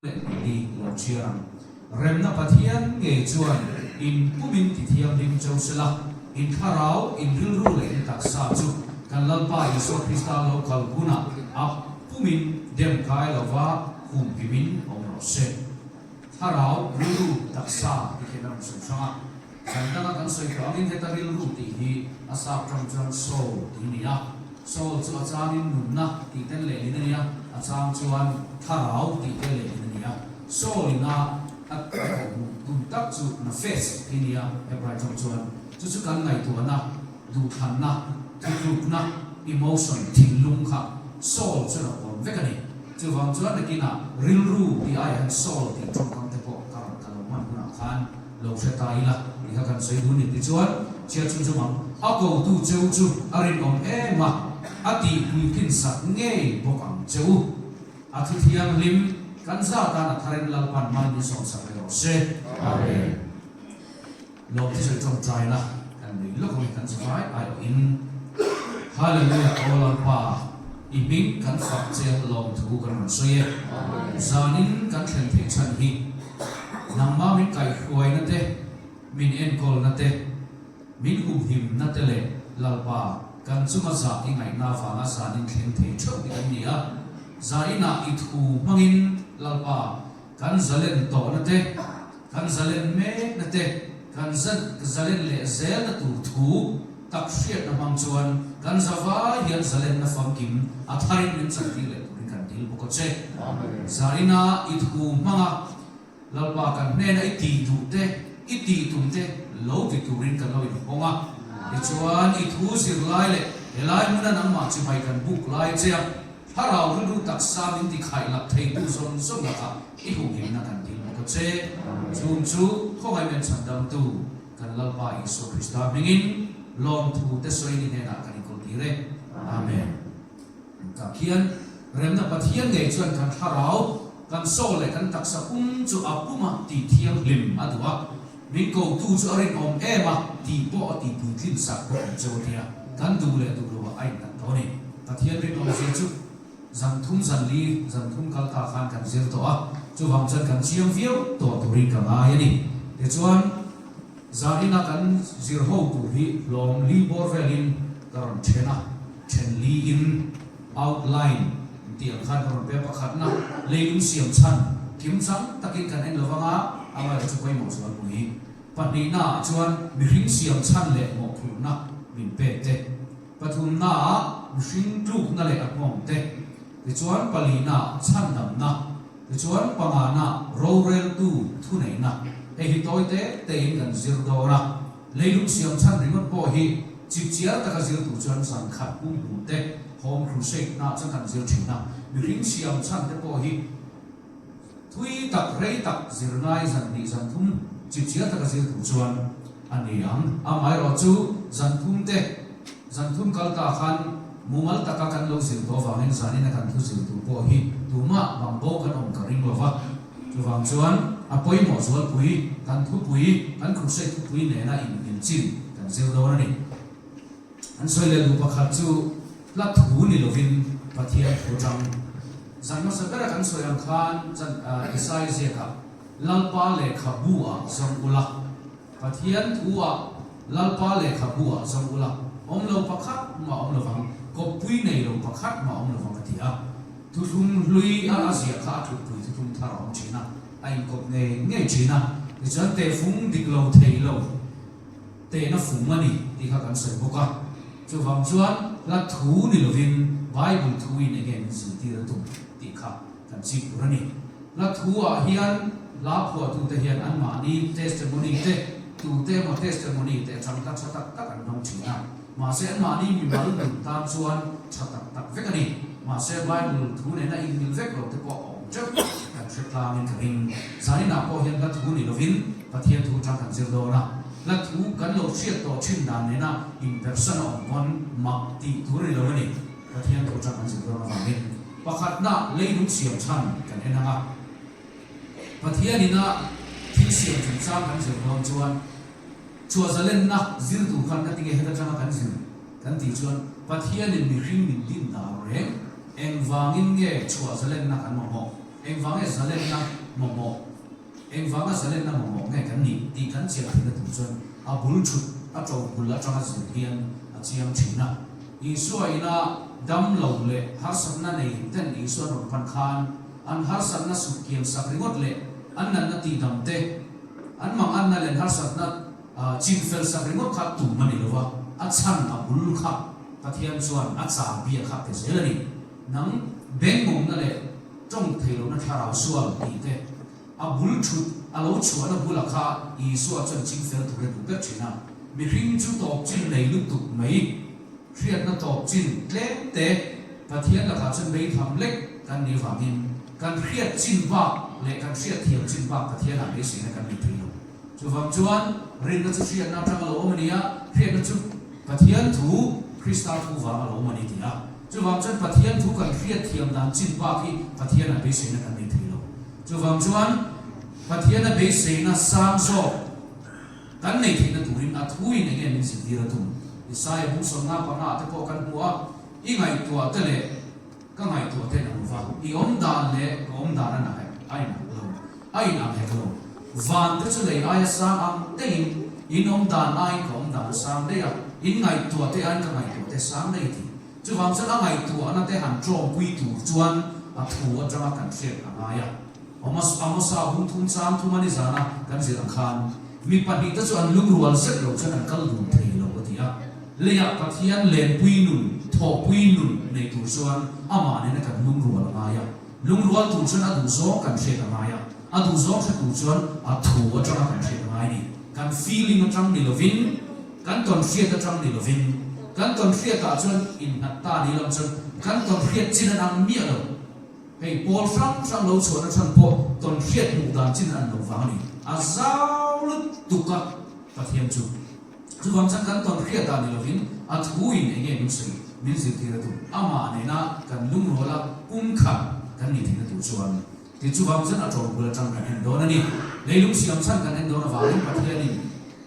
Leh ni lo chhiar ang. Remna Pathian ngei chuan in pumin ti thianghlim cheu sela, in thlarau, in rilru leh in taksa chu kan Lalpa Isua Krista lo kal hunah a pumin dem kai lova humhimin awm rawh se. Thlarau, rilru, taksa ti khian a rawn sawi hrang a. Kan danga kan sawi tawh angin heta rilru tih hi a sap tang chuan soul tih a ni a. Soul chu a changin nunna tih tel lehlin a ni a, a chang chuan thlarau tih tel lehlin a ni a. Soul ina a kawhhmuh tum tak chu nafesh tih a ni a, Hebrai tawng chuan. Chu chu kan ngaihtuahna, duhthlanna, thutlukna, emotion, thinlung kha soul chuan a huam vek a ni. Chuvang chuan nakinah rilru tih aiah hian soul tih tawngkam te pawh ka rawn ka lo hman hunah khan Lo hre ta ila tih kha kan sawi dun ni tichuan chhiat chhun chu mang a kotu cheu chu a rinawm em a, a tih puitlin sak ngei bawk ang che u. A thu thianghlim kan za tan a tharin Lalpan mal min sawm sak leh rawh se. Amen. Lawm thi sawi tawngtai la kan nui lawk ang kan zavai aiawhin Hallelujah Aw Lalpa i hming kan fak che lawmthu kan rawn sawi e. Zanin kan thlen theih chhan hi Nangmah min kaihhruaina te, min enkawlna te, min humhimna te leh Lalpa, kan chunga zah i ngaihna avanga zanin thleng thei theuh hi kan ni a. Zainah i thu hmangin Lalpa, kan zalen tawhna te, kan zalen mekna te, kan zalen leh zelna tur thu tak hriatna hmang chuan kan zavai hian zalenna famkim a tharin min chantir leh turin kan dil bawk a che. Zainah i thu hmanga Lalpa kan hnena i tih duh te, i tih tum te lo ti turin kan lo inhawng a. Tichuan, i thu zirlai leh helai hmuna nangmah chimai kan buk lai che a, thlarau rilru taksa min ti khaih lak theitu zawng zawng lakah i humhimna kan dil bawk a che. Chung chu khawngaih men chhandamtu kan Lalpa Isua Krista hmingin lawmthu te sawi ni hnenah kan inkawltir e. Amen. Tah khian remna Pathian ngei chuan kan thlarau, kan soul leh kan taksa pum chu a puma tih thianghlim a duh a, min kotu chu a rinawm em a tih pawh a tih puitlin sak bawk ang cheu nia kan duh leh duh loah a innghat tawh a ni. Pathian rinawmzia chu zan thum zan li zan thum kal ta khan kan zir tawh a, chuvang chuan kan chiang viau tawh turin ka ngai a ni. Tichuan zanina kan zir ho tur hi hlawm li bawr velin ka rawn then a. Then li in outline tih ang khan ka rawn pe a, pakhatna leilung siam chhan kim chang takin kan en lo anga a ngailo chu pawimawh zual pui. Pahnihna ah chuan mihring siam chhan leh mawhphurhna min pek te, pathumna ah mihring tlukna leh a nghawng te, tichuan palina ah chhandamna, tichuan pangana roreltu thuneihna. Hei hi tawi te tein kan zir dawn a. Leilung siam chhan ringawt pawh hi chipchiar taka zir tur chuan zan khat pum hmu te, Home Crusade na chuan kan zir thin a. Mihring siam chhan te pawh hi thui tak, rei tak zir ngai zan hnih zan thum chipchiar taka zir tur chuan a ni ang. Amaherawh chu zan thum te, zan thum kal ta khan mumal taka kan lo zir tawh avangin zanin a kan thu zir tur pawh hi tumah bangbo kan awm ka ring lo va. Chuvang chuan a pawimawh zualpui, kan thupui, kan crusade thupui nena inmil chin kan zir dawn a ni. An sawi leh duh pakhat chu hla thu ni lovin Pathian thu atang zan hmasa bera kan sawi ang khan zan Isai ziakah Lalpa lehkhabu ah zawng ula, Pathian thu ah Lalpa lehkhabu ah zawng ula, awm lo pakhat mah awm lovang, kawppui nei lo pakhat mah awm lovang a ti a. Thuthlung hlui a a ziah kha a thutpui thuthlung thar a awm thin a, a inkawp ngei ngei thin a. Tichuan tehfung dik lo thei lo, tehna fung a ni tih kha kan sawi bawk a. Chuvang chuan hla thu ni lovin Bible thu in enge min zirtir a tum tih kha kan chik tur a ni. Hla thu ah hian hla phuahtute hian anmahni testimony te, tute emaw testimony te atang hla tha tak tak an hmang thin a. Mahse anmahni mimal nun tan chuan tha tak tak vek a ni. Mahse Bible thu nena inmil vek lo te pawh a awm teuh kan hre tlangin ka ring. Zaninah pawh hian hla thu ni lovin Pathian thu tang kan zir dawn a. Hla thu kan lo hriat tawh thin dan nena inpersan a awm pawn mak tih tur a ni lo a ni. Pathian thu tang kan zir dawn avangin pakhatna leilung siam chhan kan en ang a. Pathianina thil siam chungchang kan zir dawn chuan Chhuah zalenna zir tur khan ka tinge heta tanga kan zir kan tih chuan Pathianin mihring min din dan reng engvangin nge chhuah zalenna kan mamawh? Engvang nge zalenna mamawh, engvanga zalenna mamawh nge kan nih tih kan chian theihna tur chuan a bul thut, a to bul atanga zir hian a chiang thin a. Isua ina dam lo leh harsatna nei ten Isua an rawn pan khan an harsatna sut kiam sak ringawt leh an natna tihdam te, an manganna leh an harsatna chin fel sak ringawt kha tum a ni lo va, a chhan a bul kha Pathian chuan a chah bia kha pe zel a ni. Nang bengmawmna leh tawng theilohna thlarau sual tih te, a bul thut a lo chhuahna bulah kha Isua chuan ching fel tur a duh ber thin a. Mihring chu tawp chin nei lutuk mai, hriatna tawp chin tlem te Pathian lakah chuan beitham lek kan nih avangin kan hriat chin bak leh kan hriat thiam chin bak Pathianah beiseina kan nei thei lo. Chuvang chuan rinna chu hriatna atanga lo awm a ni a, hriatna chu Pathian thu, Krista thu vanga lo awm a ni tih a. Chuvang chuan Pathian thu kan hriat thiam dan chin bak hi Pathianah beiseina kan nei thei lo. Chuvang chuan Pathiana beiseina sang zawk kan nei theihna turin a thuin eng nge min zirtir a tum? Isaia bung 55 ah te pawh kan hmu a, I ngaihtuah te leh ka ngaihtuah te an va, i awm dan leh ka awm dan a a inang lo, a inang hek lo. Van te chu lei aia sang ang daihin in awm dan aiin ka awm dan a sang daih a, in ngaihtuah te aiin ka ngaihtuah te sang daih a ti. Chuvang chuan a ngaihtuahna te han tawngpui tur chuan a thu atanga kan hriat a ngai a. Amosa bung thum chang thum a ni zana kan zir ang khan mi pahnihte chu an lungrual zet lo chuan an kal dun thei lo a ti a. Leiah Pathian lenpui nun, thawhpui nun nei tur chuan amah nena kan lungrual a ngai a. Lungrual tur chuan a duhzawng kan hriat a ngai a. A duhzawng hre tur chuan a thu atanga kan hriat a ngai a ni. Kan feeling atang ni lovin, kan tawnhriat atang ni lovin, kan tawnhriatah chuan innghat ta ni lam chuan kan tawnhriat chin an ang miah lo. Hei pawl hrang hrang lo chhuahna chhan pawh tawnhriat hmuh dan chin an lo vang a ni. A zau lutuk a Pathian chu. Chuvang chuan kan tawnhriat dan ni lovin a thuin eng nge min sawi, min zirtir a tum. Amah nena kan lungrual a pumkhat kan nih theihna tur chuan Ti chuvang chuan a tawlbul atang kan en dawn a ni. Leilung siam chhan kan en dawn avangin Pathianin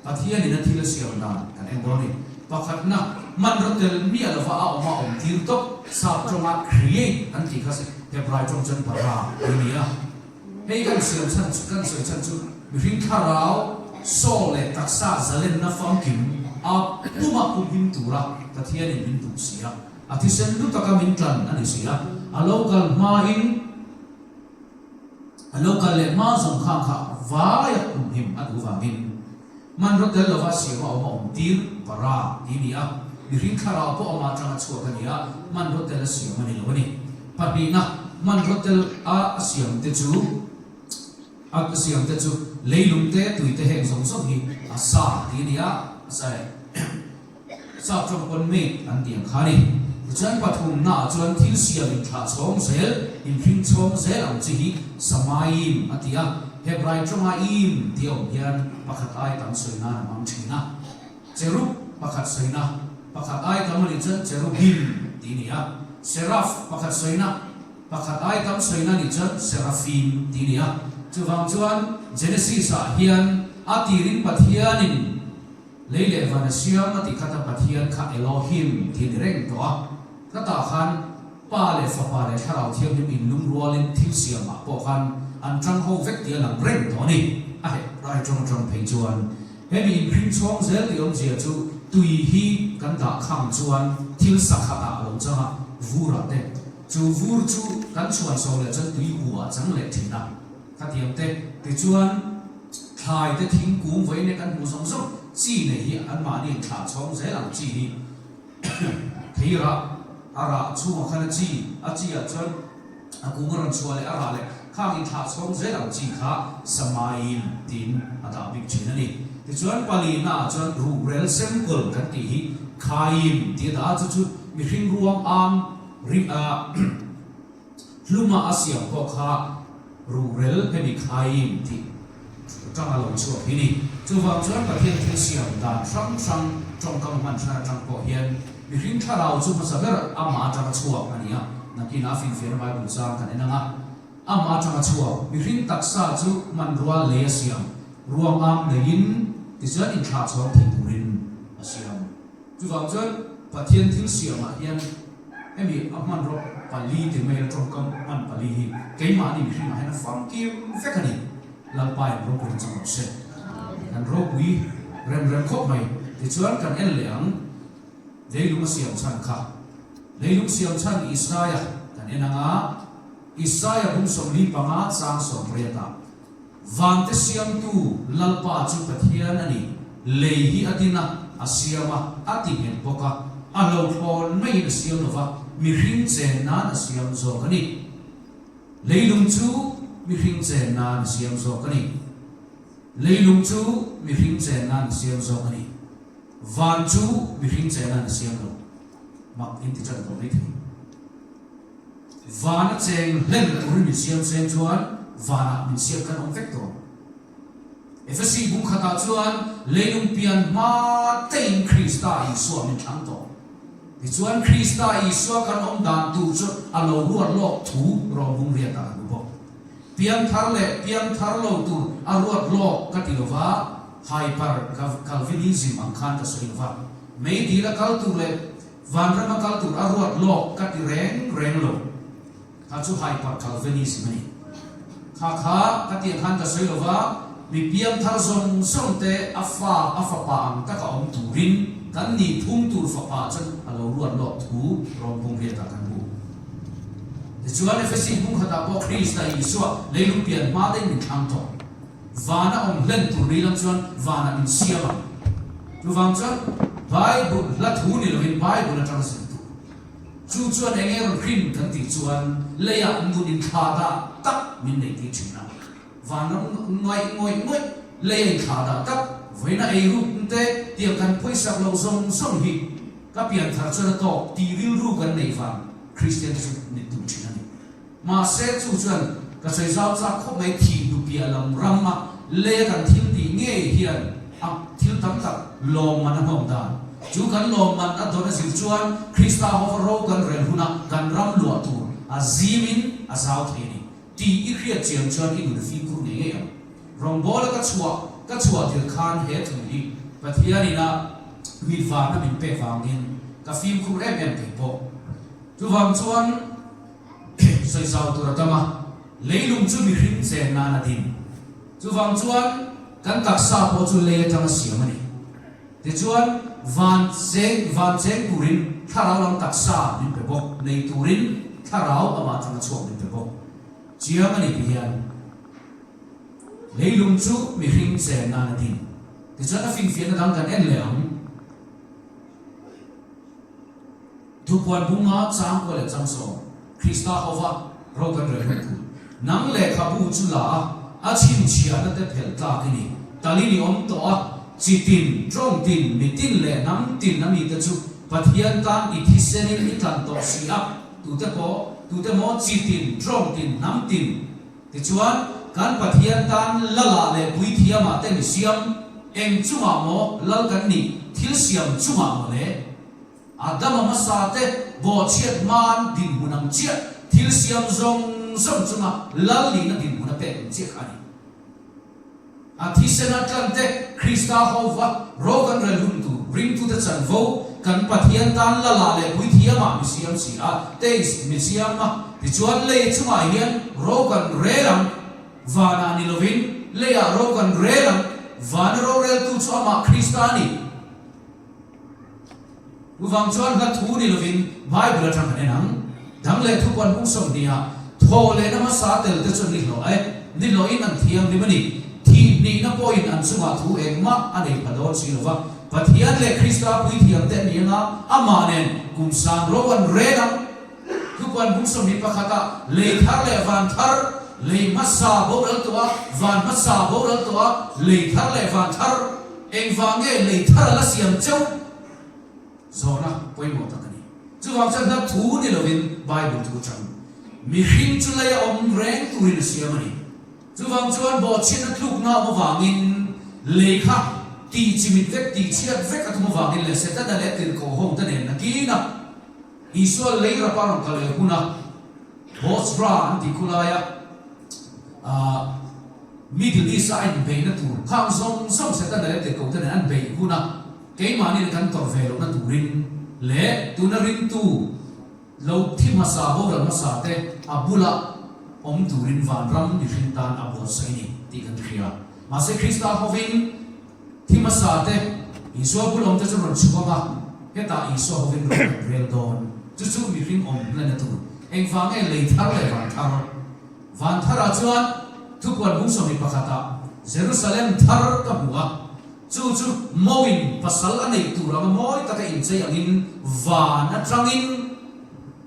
Pathianin a thil a siam dan kan en dawn a ni. Pakhatna, hmanraw tel miah lova a awm a awm tir tawp, sap tawnga create an tih kha Hebrai tawng chuan bara tih a ni a. Hei kan siam chhan chu kan sawi chhan chu mihring thlarau, soul, leh taksa zalenna famkim a puma pumhim tura Pathianin min duh si a. A thisen lu taka min tlan a ni si a, a lo kal hmain a lo kal leh hma zawng khang kha vaia kumhim a duh vangin hmanraw tel lova siama awm a awm tir para ti ni a, mihring thlarau pawh ama atanga chhuak a ni a, hmanraw tel a siam a ni lo a ni. Pahnihna, hmanraw tel a a siam te chu a siam te chu leilung te, tui te heng zawng zawng hi a sa ti a ni a, a sa e. Sap tawng pawn mate an ti ang kha a ni. Tichuan pathumnaah chuan thil siam inthlah chhawng zel, inhring chhawng zel ang chi hi Samaim a ti a. Hebrai tawnga im tih a awm hian pakhat ai tam sawi nan a hmang thin a. Cherub pakhat sawina, pakhat ai tam a nih chuan cherubim tih a ni a. Seraph pakhat sawina, pakhat ai tam sawina a nih chuan serafim tih a ni a. Chuvang chuan Genesis-ah hian a tirin Pathianin, Lei leh van a siam a tih khat a Pathian kha Elohim tih a ni reng tawh a. Khatah khan Pa leh Fapa leh Thlarau Thianghlim inlungrualin thil siamah pawh khan an tang ho vek tih a lang reng tawh a ni. A heh rai tawng atang phei chuan hemi inhring chhawng zel tih awmzia chu tui hi kan dah khang chuan thil sakhatah a lo chang a, vurah te. Chu vur chu kan chhuan so leh chuan tui huah a chang leh thin a. Khatiang te tichuan thlai te thingkung vawiin e kan hmuh zawng zawng chi nei hi anmahni in thlah chhawng zel ang chi hi thei rah a rah chhungah khan a chi a chi ah chuan a kung a rawn chhuah leh a rah leh khang in thlah chhawng zel ang chi kha samaim tiin a dah bik thin a ni. Tichuan palina ah chuan ruhrel semkawl kan tih hi khaim tih a dah a chu chu mihring ruang am ri ah Hluma a siam pawh kha ruhrel hemi khaim tih tang a lo chhuak hi ni. Chuvang chuan Pathian thil siam dan hrang hrang tawngkam hman hran atang pawh hian mihring thlarau chu hmasa ber amah atanga chhuak a ni a, nakinah a finfiahna Bible chang kan en ang a, amah atanga chhuak mihring taksa chu hmanrua lei a siam ruang am neiin tichuan inthlah chhawng thei turin a siam. Chuvang chuan Pathian thil siamah hian hemi a hmanraw. pali ti mai ila tawngkam hman pali hi keimahni mihringah hian a famkim vek a ni. Lalpa in ropui na chang rawh se. Kan ropui rem rem khawp mai. Tichuan kan en leh ang leilung a siam chhan kha. Leilung siam chhan Isaia kan en ang a, Isaia bung 45 chang 80 ah, Vante siamtu Lalpa chu Pathian a ni, lei hi a din a, a siam a, a ti nghet bawk a, a hlauhthawn maiin a siam lo va, mihring chen nan a siam zawk a ni. Leilung chu mihring chen nan a siam zawk a ni. Leilung chu mihring chen nan a siam zawk a ni. Van chu mihring chen nan a siam lo. Mak in ti tan tawh mai thei. Van a cheng hlen turin min siam seng chuan vanah min siam kan awm vek tawh. Efesi bung khatah chuan leilung pian hma tein Krista Isua min thlang tawh. Tichuan Krista Isua kan awm dan tur chu a lo ruat lawk thu rawng bung riatah ka hmu bawk. Pian thar leh pian thar lo tur a ruat lawk ka ti lova, hyper Calvinism ang khan ka sawi lova, meidil a kal tur leh vanram a kal tur a ruat lawk ka ti reng reng lo. Kha chu hyper Calvinism a ni. Kha kha ka tih ang khan ka sawi lova, mi piangthar zawng zawng te a fa a fapa ang taka awm turin kan nih phung tur fapa chuan a lo ruat lawk thu rawn bung riatah kan hmu. Tichuan Efesi hmung khatah pawh Krista Isua leilung pian hma daih min thlang tawh. Vana awm hlen tur ni lam chuan vanah min siam ang. Chuvang chuan Bible hla thu ni lovin Bible atanga zir tur. Chu chuan eng eng hrin kan tih chuan leiah nun inthla dah tak min nei tih thin a. Vanram ngaih ngawih ngawih lei a inthla dah tak vawiina ei ruk te tiang kan phawisak loh zawng zawng hi ka pianthar chuan a tawk tih rilru kan nei vang Kristian te chu mit tum thin a ni. Mahse chu chuan ka sawi zau chak khawp mai thih hnu piah lam ram a lei a kan thil tih ngei hian a thil tam tak lawmman a hnawm dan. Chu kan lawmman a dawn a zir chuan Krista hova ro kan rel huna kan ram luah tur a zimin a zau thei a ni tih i hriat chiang chuan i nun fimkhur ngei ngei ang. Rawngbawla ka chhuah ka chhuah tir khan he thu hi Pathianin a mitvarna min pek vangin ka fimkhur em em thei bawk. Chuvang chuan. Sawi zau tur a tam a, leilung chu mihring chen nan a din. Chuvang chuan kan taksa pawh chu lei atanga siam a ni. Tichuan van cheng van cheng turin thlarau lam taksa min pe bawk, nei turin thlarau amah atanga chhuak min pe bawk. Chiang a ni ti hian leilung chu mihring chen nan a din. Tichuan a finfiahna dang kan en leh ang. Thupuan bunga changkua leh changsawm, Krista hova ro kan rel hun tur. Nang lehkhabu chu la a, a chhinchhiahna te phelh tlak i ni. Talin i awm tawh a, chi tin, tawng tin, mi tin leh hnam tin a mite chu Pathian tan i thisenin i tlan tawh si a, tute pawh, tute maw chi tin, tawng tin, hnam tin. Tichuan, kan Pathian tan Lala leh Puithiamah te mi siam, eng chungah maw Lal kan nih, thil siam chungah maw le? Adama hmasa te bawhchhiat hmaan dinhmun ang chiah, thil siam zawng zawng chunga Lal nihna dinhmun a pek ang chiah kha a ni. A thisen a tlan te Krista hova ro kan rel hun tur ringtute chanvo kan Pathian tan Lala leh Puithiamah mi siam si a, teis mi siam a, tichuan lei chungah hian ro kan rel ang, vanah ni lovin leiah ro kan rel ang, vana roreltu chu amah Krista a ni. Chuvang chuan hla thu ni lovin Bible atang kan en ang. Dang leh thupuan hmung 20 ah thaw lehna hmasa tel te chu an ni hlawh e. Ni hlawhin an thianghlim a ni. Thih hnihna pawhin an chungah thu engmah a nei pha dawn si lova. Pathian leh Krista puithiam te an ni anga amah nen kum san ro an rel ang. Thupuan hmung 21 ah lei thar leh van thar, lei hmasa boral tawh a, van hmasa boral tawh a, lei thar leh van thar, Engvang nge lei thar a la siam cheu? Zawhna pawimawh tak a ni. Chuvang chuan hla thu ni lovin Bible thu chang. Mihring chu lei a awm reng turin a siam a ni. Chuvang chuan bawhchhiatna tlukna awm avangin lei kha tih chimit vek, tih chhiat vek a tum avangin leh Setana leh tirhkoh ho te nen nakin a Isua lei rapa rawn kal leh huna Bosra an tih khu laia ah Middle East a inbeihna tur khang zawng zawng Setana leh tirhkoh te nen an beih hun a, keimahni kan tawrh ve lohna turin leh tuna ringtu. Lo thi hmasa, boral hmasa te a bula awm turin vanram mihring tan a buatsaih a ni tih kan hria. Mahse Krista hovin thi hmasa te Isua bul awm te chu rawn chhuak a, hetah Isua hovin rawn kan rel dawn. Chu chu mihring awm hlenna tur. Engvang nge lei thar leh van thar? Van tharah chuan thupuan bung sawmi pakhatah Jerusalem thar ka hmu a, Chu chu Moin pasal a neih tur anga mawi taka inchei angin van atangin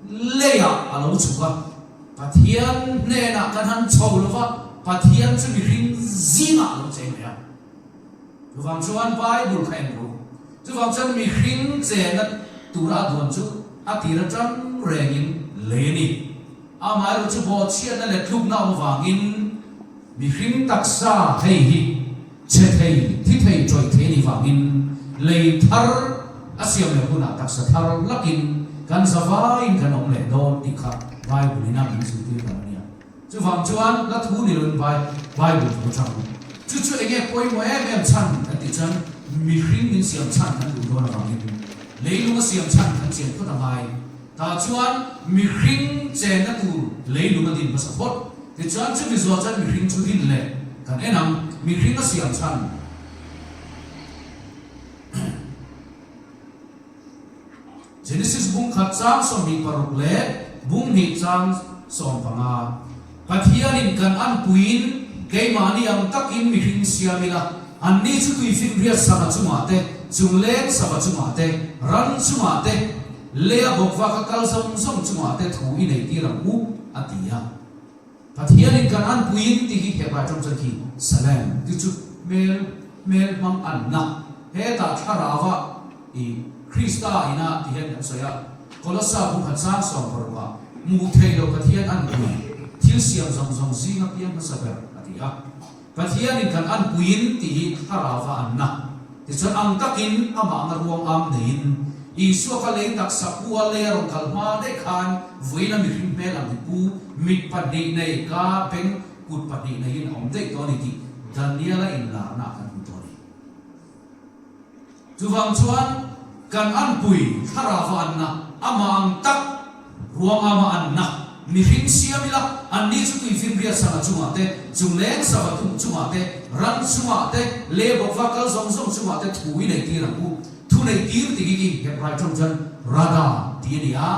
leiah a lo chhuk a. Pathian hnenah kan han chho lo va, Pathian chu mihring zingah a lo chei mai a. Chuvang chuan Bible kha en ru. Chuvang chuan mihring chena tura a duan chu a tir atang rengin lei a ni. Amaherawh chu bawhchhiatna leh tlukna awm avangin mihring taksa hei hi Chhe thei, thi thei, ṭawih thei a nih vangin lei thar a siam leh hunah taksa thar lakin kan zavaiin kan awm leh dawn tih kha Bible in a min zirtir dan a nia. Chuvang chuan la thu ni loin Bible thu chang chu chu enge pawimawh em em chhan kan tih chuan mihring min siam chhan kan duh dawn avangin leilung a siam chhan kan chian phawt a ngai. Tah chuan mihring chenna tur leilung a din hmasa phawt. Tichuan chumi zual chuan mihring chu din leh kan en ang, mihring a siam chhan. Genesis bung khat chang 26 leh bung hnih chang 15. Pathianin kan anpuiin keimahni ang takin mihring siam ila, anni chu tuifinriat sava chungah te, chungleng sava chungah te, ran chungah te, Leia bawkva ka kal zawng zawng chungah te thu i nei tir ang u, a ti a. Pathianin kan anpuiin tih hi Hebrai tawng chuan khi Salem tih chu hmel hmel hmang anna hetah thlarauva i Krista ina ti hian kan sawi a. Kolossa bu khat sang 16 ah hmuh theih loh Pathian anpui thil siam zawng zawng zinga piang hmasa ber a ti a. Pathianin kan anpuiin tih hi thlarauva anna. Tichuan ang takin amah anga ruang am neiin Isua kha lei taksa pu a lei a rawn kal hma daih khan vawiin a mihring hmel ang hi pu mit pahnih nei ka beng kut pahnih neiin a awm daih tawh a ni tih Daniela inlarna ah kan hmu tawh a ni. Chuvang chuan kan anpui thlarauva anna, amah ang tak ruangama anna mihring siam ila, anni chu tuifinriat sangha chungah te, chungleng sava tum chungah te, ran chungah te, leh bawkva kal zawng zawng chungah te thu i nei tir ang u. Thu nei tir ti hi Hebrai tawng chuan rada tih a ni a,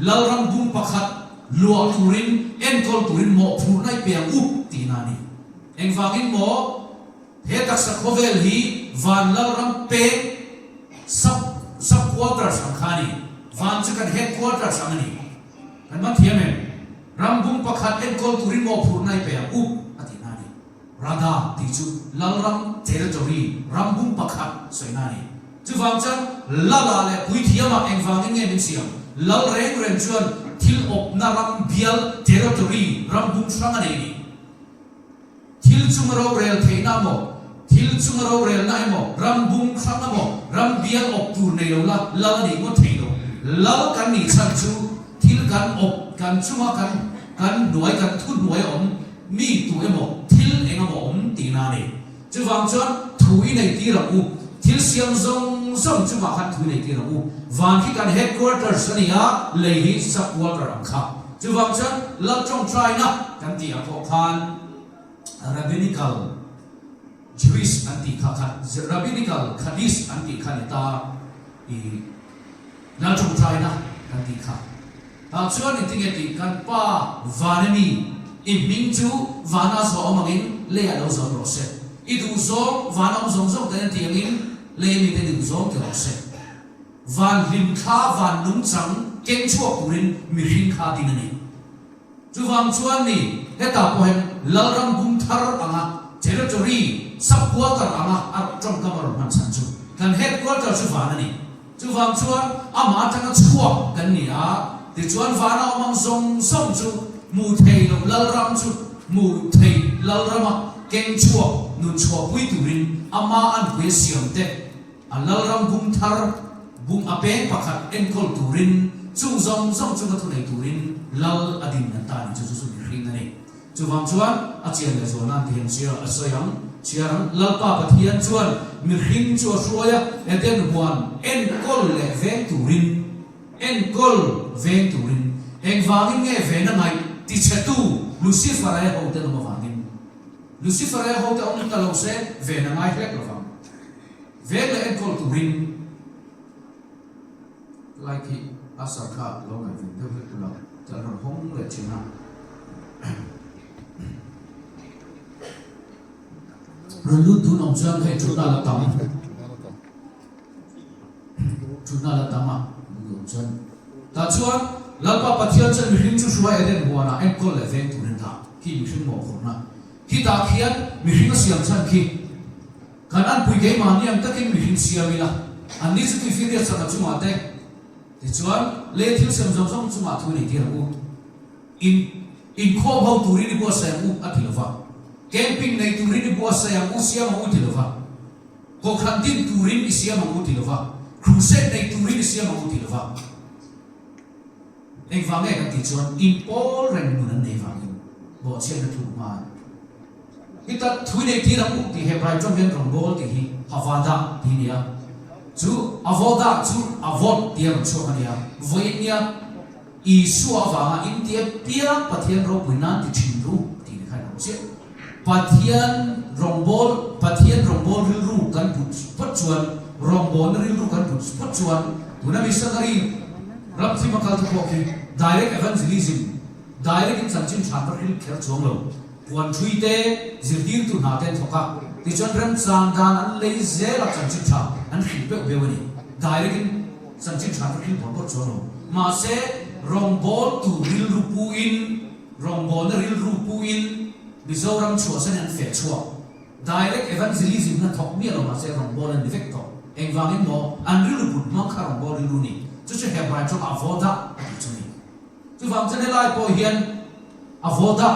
Lalram bung pakhat luah turin, enkawl turin mawhphurhna i pe ang u tihna a ni. Engvangin maw? He taksa khawvel hi van lalram peng sub sub quarters ang kha a ni. Van chu kan head quarters ang a ni. Kan man thiam em? Ram bung pakhat enkawl turin mawhphurhna i pe ang u a tihna a ni. Radha tih chu lalram territory ram bung pakhat sawina a ni. Chuvang chuan lala leh puithiamah engvangin nge min siam? Lal reng reng chuan thil awpna ram bial territory ram bung hrang a nei a ni. Thil chunga rorel theihna emaw, thil chunga rorelna emaw, ram bung hrang emaw, ram bial awp tur nei lo la, lal a nih ngawt thei lo. Lal kan nih chhan chu thil kan awp, kan chunga kan kan hnuai, kan thuhnuai a awm mi tu emaw, thil eng emaw awm tihna a ni. Chuvang chuan thu i nei tir ang u. Thil siam zawng zawng chungah khan thu i nei tir ang u. Van khi kan headquarters a ni a, lei hi sub-quarter ang kha. Chuvang chuan lal tawngtaina kan tih ah pawh khan Rabbinical Jewish an tih kha kha Rabbinical Kaddish an tih kha ni ta i lal tawngtaina kan tih kha. Tah chuan engtinge tih kan Pa van a mi i hming chu vana zawh awm angin leiah lo zawm rawh se. I duh zawng vana awm zawng zawng ten an tih angin lei a mite duh zawng ti rawh se. Van hlim thla van nungchang keng chhuak turin mihring kha din a ni. Chuvang chuan ni hetah pawh hian Lalram bung thar anga territory sub-quarter anga a tawngkam a rawn hman chhan chu kan headquarter chu van a ni. Chuvang chuan amah atanga chhuak kan ni a, tichuan vana awm ang zawng zawng chu hmuh thei loh Lalram chu hmuh thei Lalrama keng chhuak nun chhuahpui turin ama anpui a siam te A Lalram bung thar bung a peng pakhat enkawl turin chung zawng zawng chunga thunei turin Lal a din an ta a ni chu chu chu mihring a ni. Chuvang chuan a chian leh zual nan ti hian chhiar a sawi ang. Chhiar ang Lalpa Pathian chuan mihring chu a hruai a, Eden huan enkawl leh veng turin enkawl veng turin. Engvangin nge vena ngaih tichhetu Lucifer-a e hote an awm avangin? Lucifer-a e hote awm ta lo se vena ngai hlek lovang. Veng leh enkawl turin lai khi a sar kha lo ngaihven deuh hlek ula chu an rawn hawng leh thin a. Rawn lut dun awm chuan hei thutna la tam. Thutna la tam a, lut awm chuan. Tah chuan Lalpa Pathian chuan mihring chu hruai Eden huanah enkawl leh veng turin dah khi mihring mawhphurhna. Khitah khian mihring a siam chhan khi kan anpui keimahni ang takin mihring siam ila, anni chu tuifinriat sangha chungah te, tichuan lei thil sem zawng zawng chungah thu nei tir ang u. In inkhawm ho turin i buatsaih ang u a ti lo va, camping nei turin i buatsaih ang u siam ang u ti lo va, kohhran din turin i siam ang u ti lo va, crusade nei turin i siam ang u ti lo va. Engvang nge kan tih chuan inpawl reng nun an nei vangin bawhchhiatna tluk hma a ni. Hita thui nei tir ang u tih Hebrai tawng hian rawngbâwl tih hi Havada tih a ni a, chu Avodah chu Avot tih a rawn chhuak a ni a, vawiin nia Isua avanga inti apiang Pathian ropui nan ti thin ru tih ni kha a lo chiah. Pathian rawngbâwl, Pathian rawngbâwl rilru kan put phawt chuan, rawngbâwlna rilru kan put phawt chuan tuna missionary ram thim a kal te pawh khi direct evangelism, direct in chanchin than va hril kher chuang lo, puan thui te, zirtirtu hna te an thawk a, tichuan remchang dan an lei zel a chanchin tha an hril beuh beuh a ni. Direct in chanchin than va hril bawrh bawrh chuang lo. Mahse, rawngbâwltu rilru puin, Rawngbawlna rilru puin Mizoram chhuahsan an feh chhuak. Direct evangelism na thawk miah lo mahse rawngbâwl an ni vek tawh. Engvangin maw an rilru put hmang kha rawngbâwl rilru ni. Chu chu Hebrai tawngah avodah a tih chu ni. Chuvang chuan helai pawh hian avodah,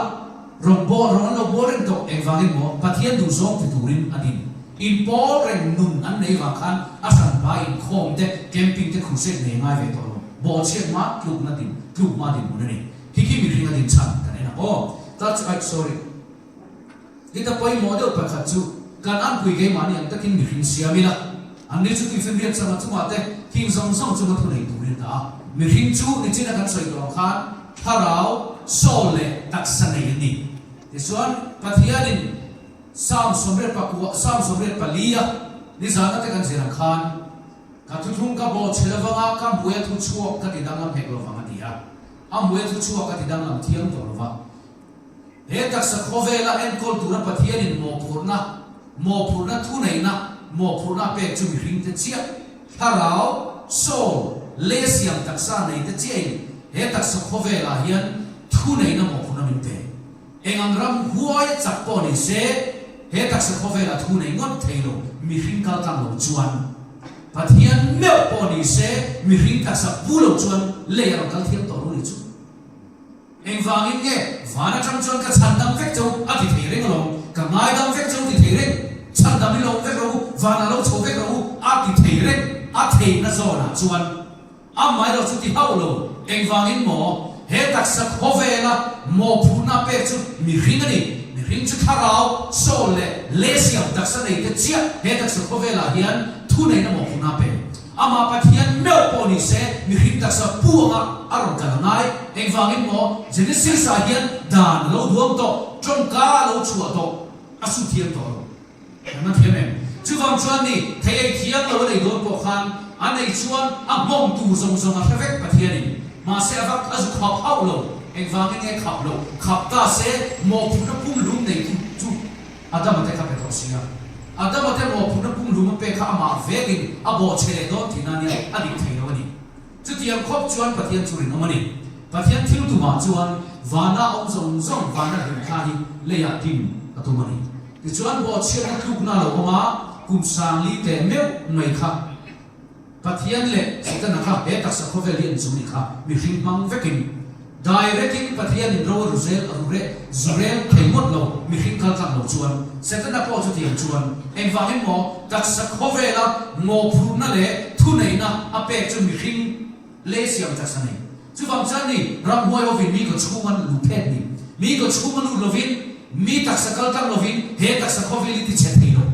rawngbâwl, rawng an lo bawl reng tawh. Engvangin maw Pathian duhzawng ti turin a din. Inpawl reng nun an nei vang khan a hranpa inkhawm te, camping te, crusade nei ngai ve tawh lo. Bawhchhiat hma tlukna din, tluk hma dinhmun a ni. Hi khi mihring a din chhan kan en ang aw. Touch aih sorry. Hita pawimawh deuh pakhat chu kan anpui keimahni ang takin mihring siam ila, anni chu tuifinriat changa chungah te thing zawng zawng chunga thu nei turin dah a. Mihring chu nichina kan sawi tawh ang khan thlarau, soul leh taksa nei an ni. Tichuan Pathianin Psalm 84 Psalm 84 a nizana te kan zir ang khan Ka thuthlung ka bawh chhe lovanga ka hmuia thu chhuak ka ti danglam hek lovang a ti a. A hmuia thu chhuak a ti danglam thiam tawh lova. He taksa khawvela enkawl tura Pathianin mawhphurhna, mawhphurhna thuneihna, mawhphurhna a pek chu mihringte chiah, thlarau, soul, lei a siam taksa neite chiahin he taksa khawvelah hian thuneihna mawhphurhna min pe. Eng ang ram huai a chak pawh ni se, he taksa khawvela thu nei ngawt thei lo mihring kal tlang lo chuan, Pathian meuh pawh ni se, mihring taksa pu lo chuan lei a rawn kal thiam tawh lo ni chu. Engvangin nge van atang chuan ka chhandam vek chau a ti thei reng alawm, ka ngaidam vek chau ti thei reng, chhandam i lo vek rawh u, vanah lo chho vek rawh u a ti thei reng, a theihna zawnah chuan. Amaherawh chu ti hauh lo, engvangin maw he taksa khawvela mawhphurhna pek chu mihring a ni. Mihring chu thlarau, soul, leh lesiam taksa nei te chiah he taksa khawvelah hian thuneihna mawhphurhna pe. Amah Pathian meuh pawh ni se mihring taksa pu anga a rawn kal a ngai. Engvangin maw Genesis-ah hian dan a lo duang tawh, tawngka a lo chhuah tawh, a su thiam tawh lo. Kan la thiam em? Chuvang chuan ni, thei ei thiam lo a nei dawn pawh khan a nei chuan a hmawng tur zawng zawng a hre vek Pathianin. Mahse a vak a zu khap hauh lo. Engvangin nge khap lo? Khap ta se mawhphurhna pumhlum nei tu chu Adama te kha pe tawh si a. Adama te mawhphurhna pumhlum a pek kha amah vekin a bawhchhe leh dawn tihna nia a dik thei lo a ni. Chutiang khawp chuan Pathian chu rinawm a ni. Pathian thil tumah chuan vana awm zawng zawng vana hlim kha hi leiah din a tum a ni. Tichuan bawhchhiatna tlukna a lo awm a, kum sangli teh meuh mai kha Pathian leh Setana kha he taksa khawvel hi an chu ni kha mihring hmang vekin direct in Pathianin ro a ru zel a ru reh zu rel thei ngawt lo mihring kal tlak lo chuan Setana pawh chutiang chuan engvangin maw taksa khawvela mawhphurhna leh thuneihna a pek chu mihring lei siam taksa nei chuvang chuan ni ramhuai hovin mi kaw chhung an lut phet ni mi kaw chhung a lut lovin mi taksa kal tlang lovin he taksa khawvel hi ti chhe thei lo.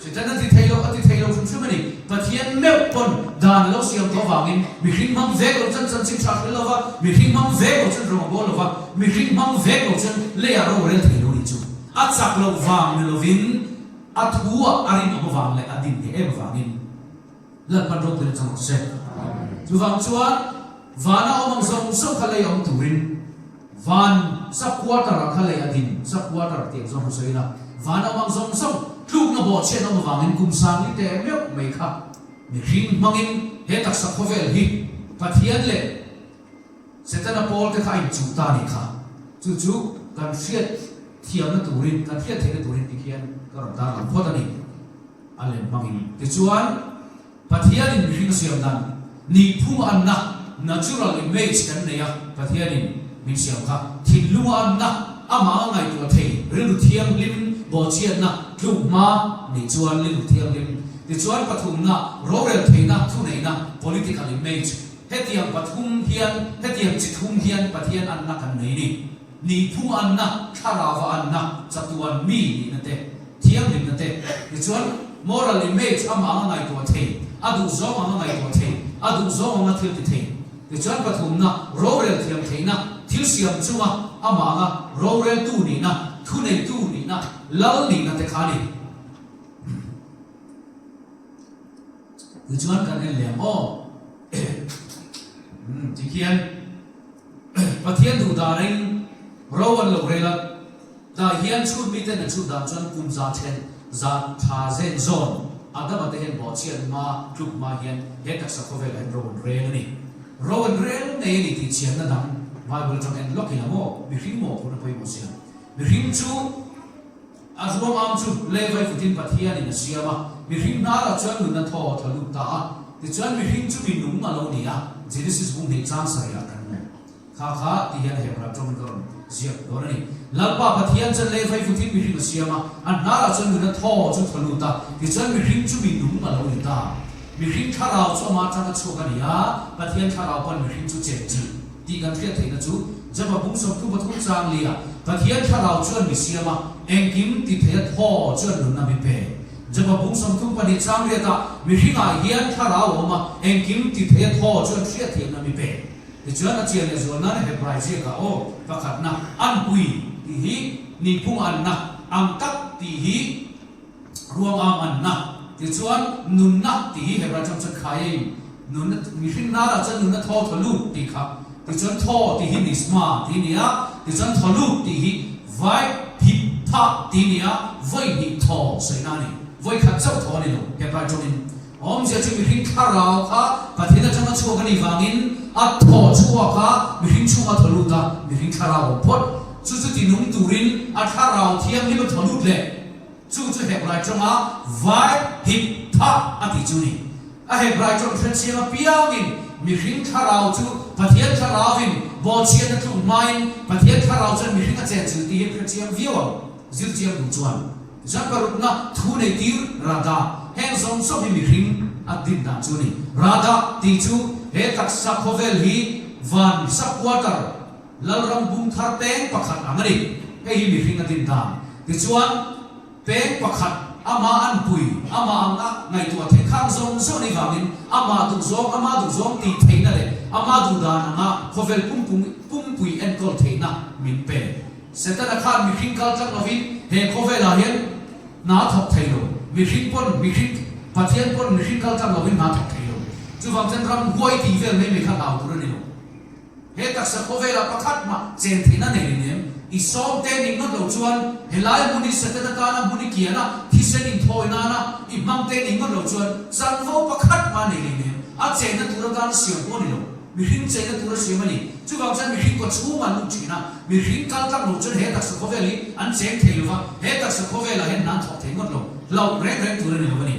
Satan a ti thei lo, a ti thei lo hrim hrim a ni. Pathian meuh pawn dan. dan a lo siam tawh avangin mihring hmang vek lo chuan chanchin tha hril lo va, mihring hmang vek lo chuan rawng a bawl lo va, mihring hmang vek lo chuan leiah rorel thei lo nih chu a chak loh vang ni lovin a thu ah a rinawm avang leh a din hneh em avangin Lalpan ropui na chang rawh se. Chuvang chuan vana awm ang zawng zawng kha lei a awm turin van sub quarter ah kha lei a din, sub quarter tih ang zawng han sawi ila, vana awm ang zawng zawng tlukna bawhchhiat awm avangin kum sangli teh meuh mai kha mihring hmangin he taksa khawvel hi Pathian leh Setana pawl te kha a inchuh ta a nih kha. Chu chu kan hriat thiamna turin, kan hriat theihna turin tikhian ka rawn tarlang phawt a ni. A lem hmangin. Tichuan, Pathianin mihring a siam dan nihphung anna, natural image, kan nei a, Pathianin min siam kha thinlunga anna, amah a ngaihtuah thei, rilru thianghlim, bawhchhiatna, tluk hma nih chuan rilru thianghlim. Tichuan, pathumna, rorel theihna, thuneihna, political image, Hetiang pathum hian, hetiang chi thum hian Pathian anna kan nei ni. Nihphung anna, thlarauva anna, chatuan mi nihna te, thianghlimna te. Tichuan, moral image amah anga ngaihtuah thei, a duhzawng anga ngaihtuah thei, a duhzawng anga thil ti thei. Tichuan, pathumna, rorel thiam theihna, thil siam chunga amah anga roreltu nihna, thuneitu nihna, lal nihna te kha a ni. Tichuan kan en leh ang aw. Umm tikhian Pathian duh danin ro an lo rel a, tah hian chhut miten an chhut dan chuan kum za then za tha zen zawn Adama te hian bawhchhiat hma tluk hma hian he taksa khawvelah hian ro an rel a ni. Ro an rel ngei a ni tih chianna dang Bible atang en lawk ila maw mihring mawhphurhna pawimawh sia. Mihring chu A ruangam chu lei vai futin Pathianin a siam a, mihring hnarah chuan nunna thaw tha lut ta a. Tichuan mihring chu mi nung a lo ni a, Genesis bung hnih chang sarihah kan hmu. Kha kha ti hian Hebrai tawngin ka rawn ziak dawn a ni. Lalpa Pathian chuan lei vai futin mihring a siam a, a hnarah chuan nunna thaw chu tha lut a, tichuan mihring chu mi nung a lo ni ta. Mihring thlarau chu amah atanga chhuak a ni a, Pathian thlarau pawn mihring chu chenchilh. Tih kan hriat theihna chu Java bung 33 chang lia Pathian thlarau chuan mi siam a, engkim ti theia thaw chuan nunna mi pe. Java bung 34 chang riatah mihringah hian thlarau a awm a, engkim ti theia thaw chuan hriatthiamna mi pe. Tichuan a chian leh zual nan Hebrai ziakah aw pakhatna anpui tih hi nihphung anna ang tak tih hi Ruang a manna tichuan nunna tih hi Hebrai tawng chuan Chaim, nunna, mihring hnarah chuan nunna thaw thaw lut tih kha, tichuan thaw tih hi Nishma tih a ni a, tichuan thaw lut tih hi Vai hip tha tih a ni a, vawi hnih thaw sawihna a ni, vawi khat chauh thaw a ni lo Hebrai tawngin. Awmzia chu mihring thlarau kha Pathian atanga chhuak a nih vangin a thaw chhuak a, mihring chhunga thaw lut a, mihring thlarau awm phawt. Chu chu tinung turin a thlarau thianghlim a thaw lut leh. Chu chu Hebrai tawnga vai hip tha a tih chu ni. A Hebrai tawng hrechiang apiangin mihring thlarau chu Pathian thlarauvin bawhchhiatna tluk hmain Pathian thlarau chuan mihring a chenchilh tih hi an hrechiang viau ang, zirchiang duh chuan. Zan parukna thu nei tir Rada, heng zawng zawng hi mihring a din dan chu a ni. Rada tih chu he taksa khawvel hi van sub-quarter, Lalram bung thar peng pakhat ang a ni. Hei hi mihring a din dan. Tichuan, peng pakhat amah an pui, amah ang a ngaihtuah theih khang zawng zawng anih vangin amah duhzawng, amah duhzawng tih theihna leh amah duhdan anga khawvel pumpung, pumpui enkawl theihna min pe. Setana khan mihring kal tlang lovin he khawvelah hian hna a thawk thei lo. Mihring pawn mihring, Pathian pawn mihring kal tlang lovin hna a thawk thei lo. Chuvang chuan ramhuai tih vel mai mai kha hlau tur a ni lo. He taksa khawvelah pakhat mah chen theihna nei reng em? I sawmte ning ngawt lo chuan helai hmun hi Setana tana hmun i kian a, thisen inthawi nana i hmangte ning ngawt lo chuan chanvo pakhat mah nei reng em? A chenna tur atan siam pawh a ni lo. Mihring chenna tur a siam a ni. Chuvang chuan mihring kaw chhungah an lut thin a, mihring kal tlang lo chuan he taksa khawvel hi an cheng thei lo va, he taksa khawvelah hian hna an thawk thei ngawt lo. Hlauh reng reng tur a ni lo a ni.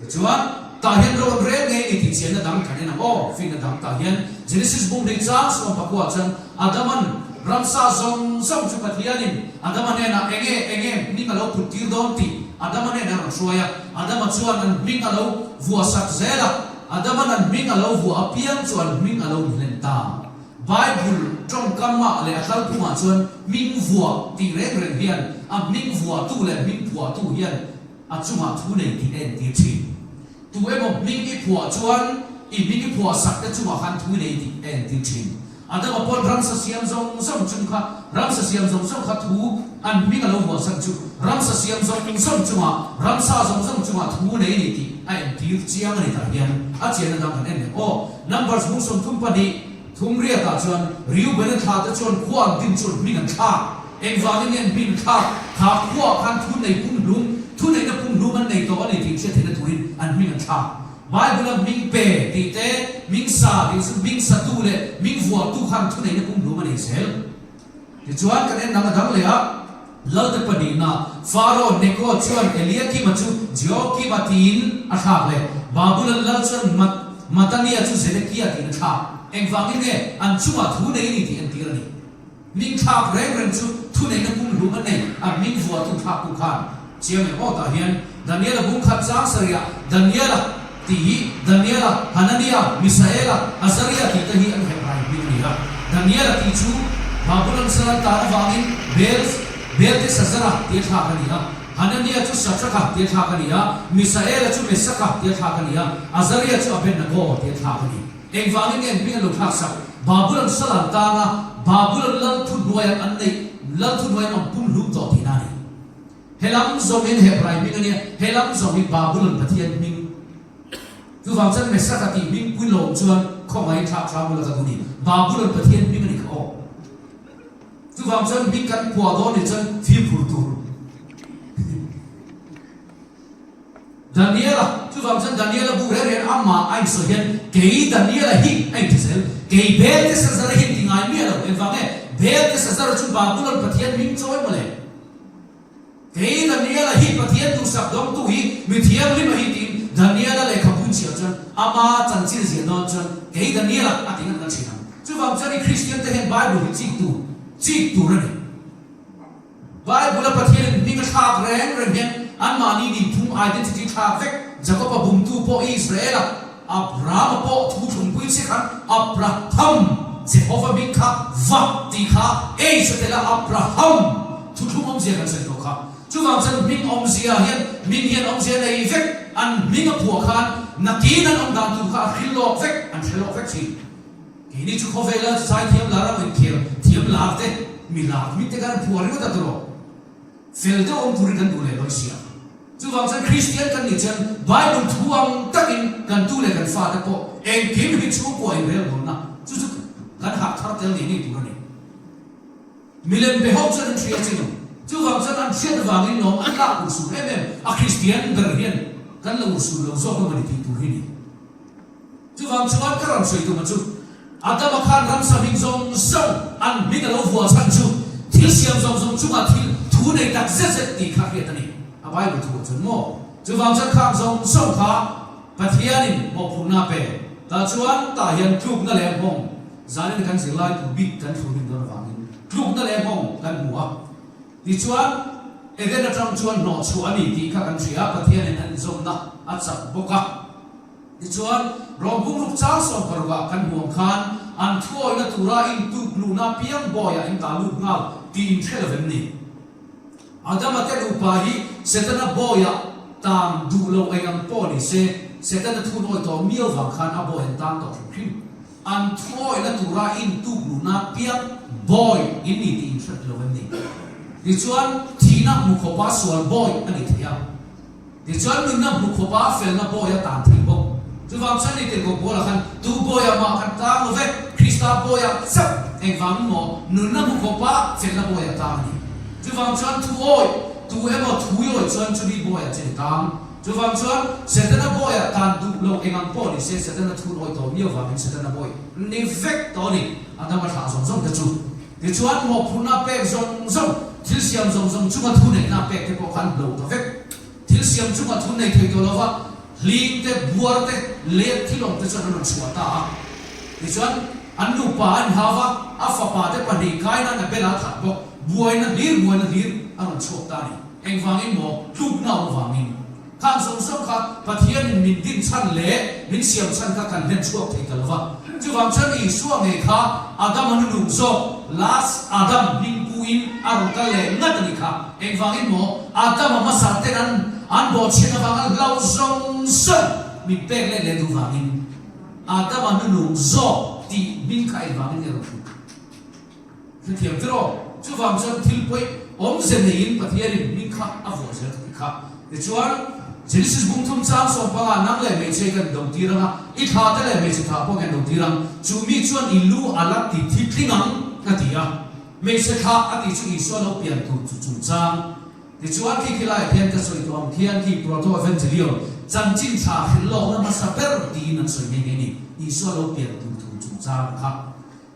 Tichuan, tah hian ro an rel ngei ni tih chianna dang kan en ang aw, finna dang tah hian Genesis bung hnih chang sawm pakua chuan Adaman ramsa zawng zawng chu Pathianin Adama hnenah enge enge hming a lo put tir dawn tih Adama hnenah a rawn hruai a, Adama chuan an hming a lo vuah sak zel a, Adaman an hming a lo vuah apiang chu an hming a lo ni hlen ta. Bible tawngkamah leh a kalphungah chuan hming vuah tih reng reng hian a hming vuahtu leh hming phuahtu hian A chungah thu nei tih a entir thin. Tu emaw hming i phuah chuan i hming i phuah sak te chungah khan thu i nei tih a entir thin. Adama pawn ramsa siam zawng zawng chung kha ramsa siam zawng zawng kha thu an hming a lo vuah chhan chu ramsa siam zawng zawng chungah ramsa zawng zawng chungah thu nei ni tih a entir chiang a ni tah hian a chianna dang kan en leh aw. Numbers bung 32 thum riatah chuan Reuben-a thla te chuan khua an din chuan hming an thlak. Engvangin nge an hming thlak? Kha khuaah khan thu nei pumhlum, thu neihna pumhlum an nei tawh a ni tih hriat theihna turin an hming an thlak. Bible-a hming pe tih te, hming sa tih chu hming satu leh hming vuahtu khan thu neihna pumhlum a nei zel. Tichuan kan en dang a dang leh a, Lalte pahnihna, Faro Neko chuan Eliakima chu Jehoiakima tiin a thlak leh, Babulon lal chuan Matania chu Zedekia tiin a thlak. Engvangin nge an chungah thu nei a ni tih entir a ni. Hming thlak reng reng chu thuneihna pumhlum a nei, a hming vuahtu thlaktu khan chiang em aw tah hian Daniela bung khat chang sarihah Daniela tih hi Daniela, Hanania, Misaela, Azaria tih te hi an Hebrai hming a ni a. Daniela tih chu Babulon sal an tan avangin Bel, Beltesazara tia thlak a ni a, Hanania chu Sadraka tia thlak a ni a, Misaela chu Mesaka tia thlak a ni a, Azaria chu Abednego tia thlak a ni. Engvangin nge hming an lo thlak sak? Babulon sal an tang a, Babulon lal thuhnuaiah an neih, lal thuhnuai an awm pumhlum tawh tihna a ni. He lam zawngin Hebrai hming a nia, he lam zawng hi Babulon Pathian hming. Chuvang chuan Mesaka tih hming pui lawm chuan khawngaih thlak hram ula ka duh ni. Babulon Pathian hming a ni kha aw. Chuvang chuan hming kan phuah dawn nih chuan fimkhur tur. Daniela, chuvang chuan Daniela bu reng reng amah a insawi hian kei Daniela hi a inti zel. Kei Beltesazara hi inti ngai miah lo. Engvang nge? Beltesazara chu Babulon pathian hming chawi mawle. Kei Daniela hi Pathian duhsak dawngtu hi mi thianghlim a hi tiin Daniela lehkhabu inchhiar chuan ama chanchin ziah dawn chuan kei Daniela a ti ngat ngat thin ang. Chuvang chuan i Kristian te hian Bible hi chik tur, chik tur a ni. Bible-a Pathianin hming a thlak reng reng hian anmahni nihphung, identity, thlak vek. Jakob-a bumtu pawh Israel-a, Abraham-a pawh thu thlungpui che khan Abraham, Jehova hming kha va tih kha H a tel a, Abraham thu thlung awmzia kan sawi tawh kha. Chuvang chuan hming awmzia hian hming hian awmzia nei vek, an hming a phuah khan nakin an awm dan tur kha a hril lawk vek, an hre lawk vek thin. Keini chu khawvela zaithiam lar a inkhel thiam lar te, mi lar hming te khan an phuah ringawt a tawh. Fel deuh awm turin kan duh leh lawi sia. Chuvang chuan Kristian kan nih chuan Bible thu ang takin kan tu leh kan fate pawh engkim hi chhungkua inrel dawnna chu chu kan harh thar tel ngei ngei tur a ni. Milem be ho chuan an hria chin. Chuvang chuan an hriat avangin lawm an lak urhsun em em a Kristian ber hian kan la urhsun lo zawk emaw ni tih tur hi ni. Chuvang chuan ka rawn sawi tuma chu Adama khan ramsa hming zawng zawng an hming a lo vuah chhan chu thil siam zawng zawng chungah thil thu nei tak zet zet tih kha hriat a ni. A Bible thuah chuan maw? Chuvang chuan khang zawng zawng kha Pathianin mawhphurhna a pe. Tah chuan tah hian tlukna leh nghawng zanin kan zirlai tur bik kan thlur rin dawn avangin tlukna leh nghawng kan hmu a. Tichuan Eden atang chuan hnawhchhuah a ni tih kha kan hria a, Pathianin a inzawmna a chak bawk a. Tichuan, Rom pumruk chang 16 ah kan hmuam khan an thuawihna tura intuk luhna piang bawiah in ta lut nghal tih in hre lo vem ni? Adama te nupa hi Setana bawiah tan duh lo eng ang pawh ni se, Setana thunawi tawh miau vang khan a bawi an tan tawh hrim hrim. An thuawihna tura intuk luhna piang bawi in ni tih in hre lo vem ni? Tichuan, thihna hmu khawpa sual bawi a ni thei a. Tichuan nunna hmu khawpa felna bawi a tan thei bawk. Chuvang chuan ni tirhkoh Paula khan, Tu bawiah mah kan tang lo ve, Krista bawiah chauh engvangin maw nunna hmu khawpa felna bawi a tang a ni. Chuvang chuan thu awi, tu emaw thui awi chuan chumi bawiah che ni tang. Chuvang chuan Setana bawiah tan duh lo engang pawh ni se Setana thun awi tawh miau vangin Setana bawi ni vek tawh a ni. A dam a thlah zawng zawng te chu. Tichuan mawhphurhna pek zawng zawng, thil siam zawng zawng chunga thu neihna pek te pawh kha an hlo ta vek. Thil siam chunga thu nei thei tawh lova hling te, buar te, let thil awm te chuan an rawn chhuah ta a. Tichuan an nupa a inhau va, a fapa te pahnih kaina Abel-a a that bawk. Buaina hlir buaina hlir a rawn chhuak ta a ni. Engvangin maw? Tlukna awm avangin. Khang zawng zawng kha Pathianin min din chhan leh min siam chhan kha kan hlen chhuak thei ta lo va. Chuvang chuan Isua ngei kha Adama nu nung zawk, last Adam, hming puin a rawn kal leh ngat a nih kha. Engvangin maw? Adama hmasa ten an an bawhchhiat avanga hlauh zawng zawng. min pek let leh duh vangin Adama hnuhnung zawk tih hming kha engvangin nge rawn hrilh? Hrethiam chu rawh. Chuvang chuan thil pawi awmze neiin Pathianin hming kha a vuah zel ka ti kha. Tichuan, Genesis bung thum chang sawmpanga nang leh hmeichhe kan do tir ang a, i thla te leh hmeichhe thla pawh kan do tir ang, chu mi chuan i lu a la ti thi tling ang a ti a. Hmeichhe thla a tih chu Isua lo pian tur chu chungchang. Tichuan khi khilaiah khian ka sawi tawh ang khian khi Proto-Evangelion, chanchin thla hrilh lawkna hmasa ber tiin an sawi nghe nghe ni, Isua lo pian tur thu chungchang kha.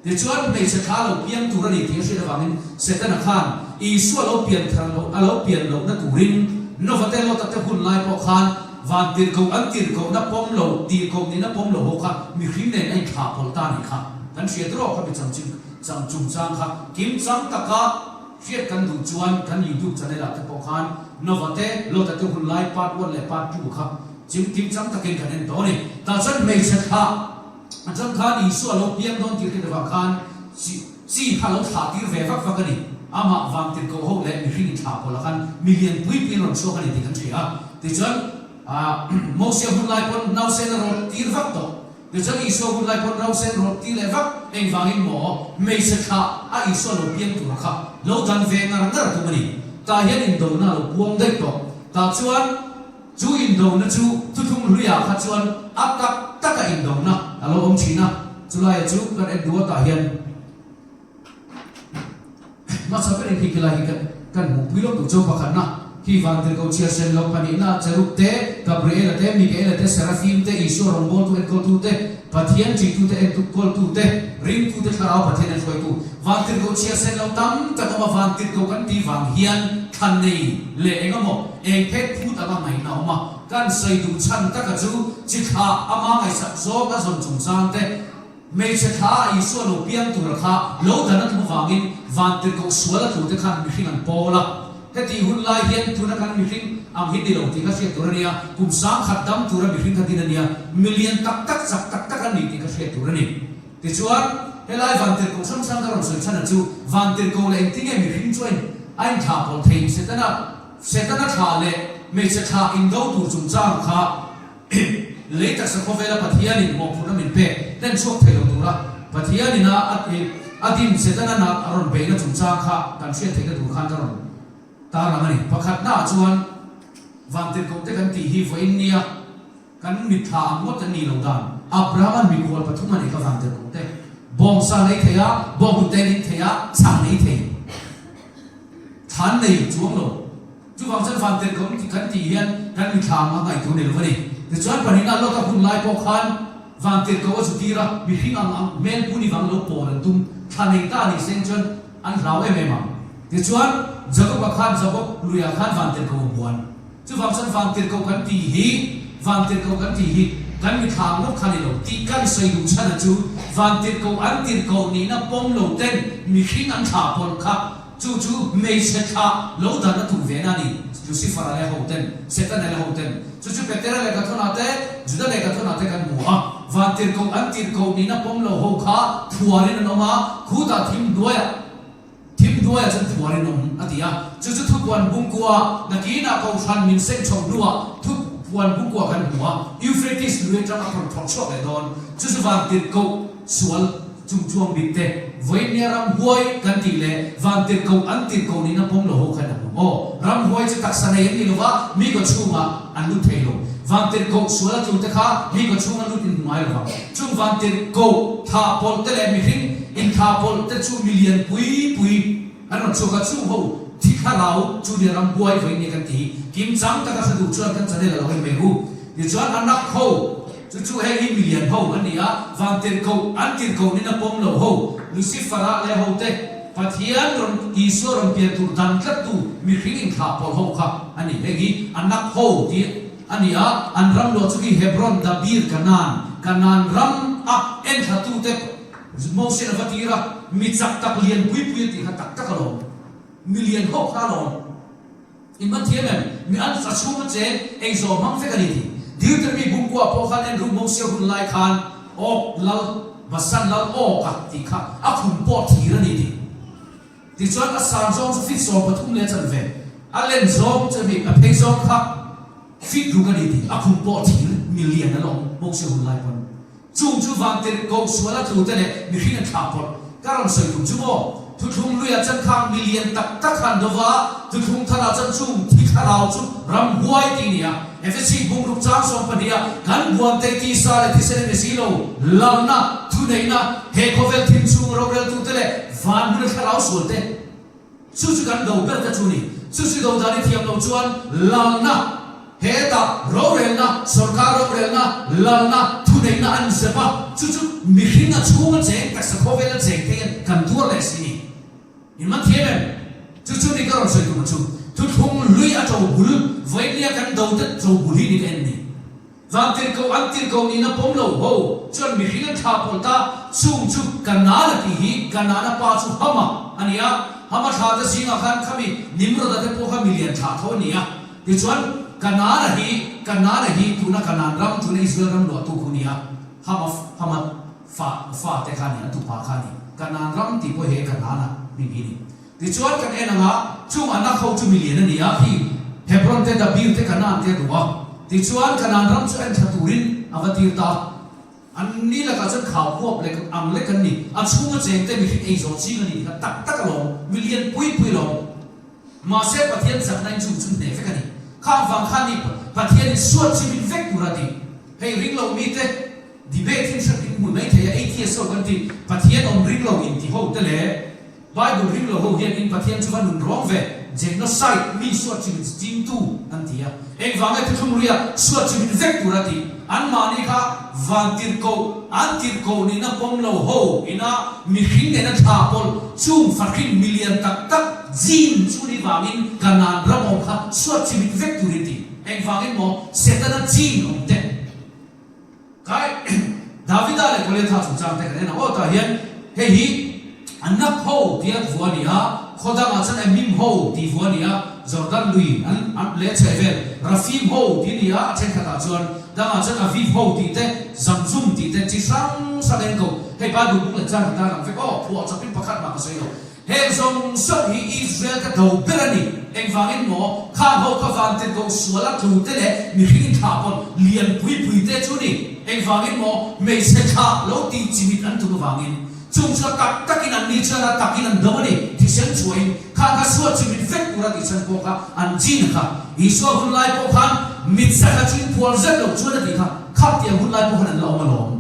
Tichuan, hmeichhe thla lo piang tur a ni tih a hriat avangin Setana khan Isua lo pian thar loh, a lo pian lohna turin Nova te Lota te hun lai pawh khan van tirhkoh an tirhkohna pawm lo, tirhkoh nihna pawm lo ho kha mihring nen a inthlah pawlh ta a nih kha. Kan hriat rawh kha mi chamchin cham chungchang kha kimchang taka hriat kan duh chuan kan YouTube channel ah te pawh khan Nova te Lota te hun lai part one leh part two kha chim kimchang takin kan en tawh a ni. Tah chuan hmeichhe thla. A chang khan Isua lo piang dawn tir hriat avang khan chi chi kha lo thlah tir ve vak vak a ni. Amah vang tirhkoh ho leh mihring in thlah pawlh ah khan milian pui pui an rawn chhuak a ni tih kan hria a. Tichuan Mosia hun lai pawn nausen a rawt tir vak tawh. Tichuan Isua hun lai pawn nausen rawt tir leh vak engvangin maw hmeichhe thlah a Isua lo piang tur kha lo dan ve ngar ngar tum a ni. Tah hian indona a lo puang daih tawh. Tah chuan. Chu indona chu thuthlung hluiah kha chuan a tak taka indona a lo awm thin a, chulaia chu kan en duh atah hian hmasa berin khi khilai hi kan kan hmuhpui lawk duh chu pakhatna khi Vantirhkoh chhiarsen lo pahnihna Cherub te, Gabriela te, Mikaela te, Serafim te, Isua rawngbawltu enkawltu te, Pathian ṭihtute enkawltu te, ringtute thlarau Pathian en hruaitu Vantirhkoh chhiarsen lo tam tak awm a, Vantirhkoh kan tih vang hian thlan nei leh eng emaw eng phek phut anga ngaihna a awm a, kan sawi duh chhan taka chu chi thla ama ngaihsak zawng a zawn chungchang te, hmeichhe thla a Isua lo piang tura kha lo dan a tum avangin Vantirhkoh sual a tlute khan mihring an pawl a. Heti hun lai hian tuna kan mihring ang hi ni lo tih ka hriat tur a nia, kum sangkhat dam tura mihring kha din a nia, milian tak tak chak tak tak an ni tih ka hriat tur a ni. Tichuan, helai Vantirhkoh hrang hrang ka rawn sawi chhan a chu, Vantirhkoh leh engtinge mihring chu a inthlah pawlh thei? Setana, Setana thlah leh hmeichhe thlah indo tur chungchang kha lei taksa khawvela Pathianin mawhphurhna min pek hlen chhuak thei lo tura Pathianin a a din Setana nak a rawn beihna chungchang kha kan hriat theihna tur khan ka rawn tarlang a ni. Pakhatnaah chuan Vantirhkoh te kan tih hi vawiin nia kan mitthla ang ngawt an nih loh dan Abraham-a'n mikhual pathum a nei kha Vantirhkoh te bawngsa an ei thei a, bawnghnute an in thei a, chhang an ei thei. Thlan nei chuang lo. Chuvang chuan Vantirhkoh kan tih hian kan mithla ang a ngaih tur ni lo a ni. Tichuan pahnihna Lota hun lai pawh khan Vantirhkoh a zu tir a, mihring ang ang hmel pu ni vang lo pawl an tum. Thla nei ta ni seng chuan an hlau em em ang. Tichuan Jakob-a khan Jabok luiah khan Vantirhkoh a buan. Chuvang chuan Vantirhkoh kan tih hi Vantirhkoh kan tih hi kan mithla ang ngawt kha ni lo tih kan sawi duh chhan a chu Vantirhkoh an tirhkoh nihna pawm lo ten mihring an thlah pawlh kha Chu chu hmeichhe thlah lo dan a tum ve na a ni, Lucifer-a leh ho ten, Setana leh ho ten. Chu chu Petera lehkha thawnah te, Juda lehkha thawnah te kan hmu a. Van tirhkoh an tirhkoh nihna pawm lo ho kha phuarin an awm a, khutah thim hnuaiah, thim hnuaiah chuan phuarin awm a ti a. Chu chu thupuan bungkua, nakinah Kohhran min seng chho hnuah thupuan bungkua kan hmu a, Euphrates lui atang a rawn phawrh chhuak leh dawn. Chu chu van tirhkoh sual. Chungchuang bik te, Vawinia ramhuai kan tih leh vantirhkoh an tirhkoh nihna pawm lo ho khan a hmu aw. Ramhuai chu taksa nei an ni lova, mi kaw chhungah an lut thei lo. Vantirhkoh sual a tlu te kha mi kaw chhunga lut in hmu ngai lovang. Chung vantirhkoh thlah pawlh te leh mihring inthlah pawlh te chu milian pui pui an rawn chhuak a, chung ho thi thlarau chu nia ramhuai Vawinia kan ti hi kimchang taka hre duh chuan kan channel a lo en mai ru. Tichuan a nak ho. Chu chu heng hi milian ho an ni a, vantirhkoh an tirhkoh nin a pawm lo ho, Lucifer-a leh ho te, Pathian rawn Isua rawn pian tur dan tlattu mihring inthlah pawlh ho kha a ni. Heng hi a nak ho tih a ni a, an ram luah chu khi Hebron, Dabir, Kanaan, Kanaan ram a enthlatute Moses a va tir a, mi chak tak lian pui pui a tih kha tak tak alawm, milian ho kha alawm. I man thiam em? Mi an tla chhung a cheng ei zawh hmang vek a ni tih. Deuteronomy bungkua pawh khan en ru Mosia hun lai khan Awk lal, Basan lal Awk a tih kha a khum pawh thir a ni tih. Tichuan a san zawng chu fit 13 leh a chanve, a len zawng chu mi a phei zawng kha fit ruk a ni tih. A khum pawh thir. Milian an awm Mosia hun lai pawn. Chung chu vantirhkoh suala tlute leh mihring an thlah pawlh. Ka rawn sawi tum chu maw? Thuthlung luiah chuan khang milian tak tak kha an do va, thuthlung tharah chuan chung thi thlarau chu ramhuai tih a ni a. Efesi bungruk chang 12 ah kan buantei tisa leh thisen a ni si lo, lalna, thuneihna, he khawvel thim chhung roreltute leh van hmuna thlarau sualte. Chu chu kan do ber te chu ni. Chu chu do dan i thiam lo chuan lalna, hetah rorelna, sorkar rorelna, lalna, thuneihna an zep a, chu chu mihring a chhung a cheng, taksa khawvel a cheng thei hian kan tuar leh si ni. In man thiam em? Chu chu ni ka rawn sawi tum a chu. Thuthlung lui a to bul, vawinia kan do te to bul hi ni ka en ni. Vantirhkoh an tirhkoh nihna pawm lo ho chuan mihring an thlah pawlh ta, chung chu Kanaan a tih hi Kanaana pa chu Hama a ni a, Hama thlah te zingah khan khami Nimroda te pawh kha milian thlah tho a ni a, tichuan Kanaana hi Kanaana hi tuna Kanaan ram tuna Israel ram luahtu khu a ni a, Hama Hama fa fa te kha a ni, an tupa kha a ni, Kanaan ram tih pawh he Kanaana hming hi a ni. Tichuan kan en ang a, chung Anak ho chu milian a ni a, khi Hebron te, Dabir te, Kanaan te a duh a. Tichuan Kanaan ram chu en thla turin a va tir ta a. An ni lakah chuan khau huap lek ang lek an ni. A chhunga cheng te mihring ei zawh ching a ni tih kha tak tak alawm, milian pui pui alawm. Mahse Pathian chakna in chung chu hneh vek a ni. Khang vang khan ni Pathianin suat chimin vek tur a ti. Hei ringlo mite debate hi hriat in hmu mai thei a, atheist ho kan ti, Pathian awm ringlo inti ho te leh, Bible ring lo ho hian in Pathian chu va nun rawng ve, genocide, mi suat chi min chingtu an ti a. Engvang nge thuthlung ruia suat chi min vek tur a tih? Anmahni kha van tirhkoh, an tirhkoh nihna pawm lo ho ina mihring nena thla pawlh chung fahrin milian tak tak gene chu ni vangin Kanaan ram awm kha suat chi min vek turin ti. Engvangin maw Setana gene awm te? Kai Davida leh Goliatha chungchang te kan en ang aw tah hian hei hi Anak ho tia vu a ni a, khaw dangah chuan Emim ho tih vu a ni a, Jordan lui an an leh chheh vel Rafim ho tih a ni a, a thenkhatah chuan dangah chuan Aviv ho tih te, Zamzum tih te chi hrang hrang en ko. Hei Bible bung leh chang kan tarlang vek aw, phuah chawpin pakhat mah ka sawi lo. Heng zawng zawng hi Israel ka do ber a ni. Engvangin maw? Khang ho kha vantirhkoh sual a tlu te leh mihring thlah pawn lian pui pui te chu ni. Engvangin maw? Hmeichhe thlah lo tih chimit an tum avangin. Chung chu a tak takin an ni chuan a takin an do a ni. Thisen chhuahin khang kha suat chimit vek tur a tih chhan pawh kha an chin kha. Isua hun lai pawh khan mit sakha chu in phual zet lo chuan a tih kha khaptiang hun lai pawh khan an la awm alawm.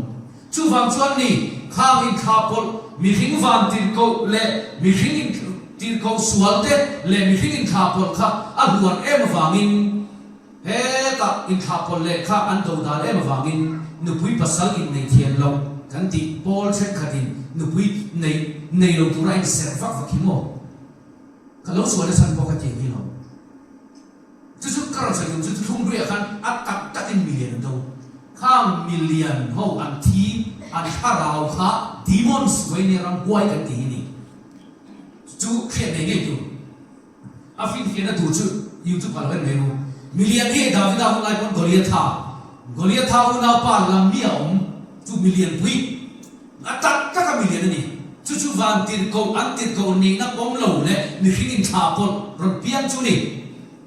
Chuvang chuan ni, khang inthlah pawlh, mihring van tirhkoh leh mihring tirhkoh sual te leh mihring inthlah pawlh kha a hluan em avangin, hetah inthlah pawlh leh kha an do dan em avangin nupui pasal innei thian lo kan tih pawl thenkhatin nupui nei nei lo tura inserh vak vak hi maw? Ka lo sual na chhan pawh ka tiang hi lo. Chu chu ka rawn sawi tum chu thuthlung hluiah khan a tak takin milian an do. Khang milian ho an thi, an thlarau kha demons vawinia ramhuai kan tih hi ni. Chu hriat nei ngei tur. A finfiahna tur chu YouTube ah lo en mai ru. Milian hi Davida hun lai pawn Goliatha, Goliatha unaupa Lammi a awm chu milian pui. A tak tak a milian a ni. Chu chu van tirhkoh an tirhkoh nihna pawm lo leh mihring inthlah pawlh rawn piang chu ni.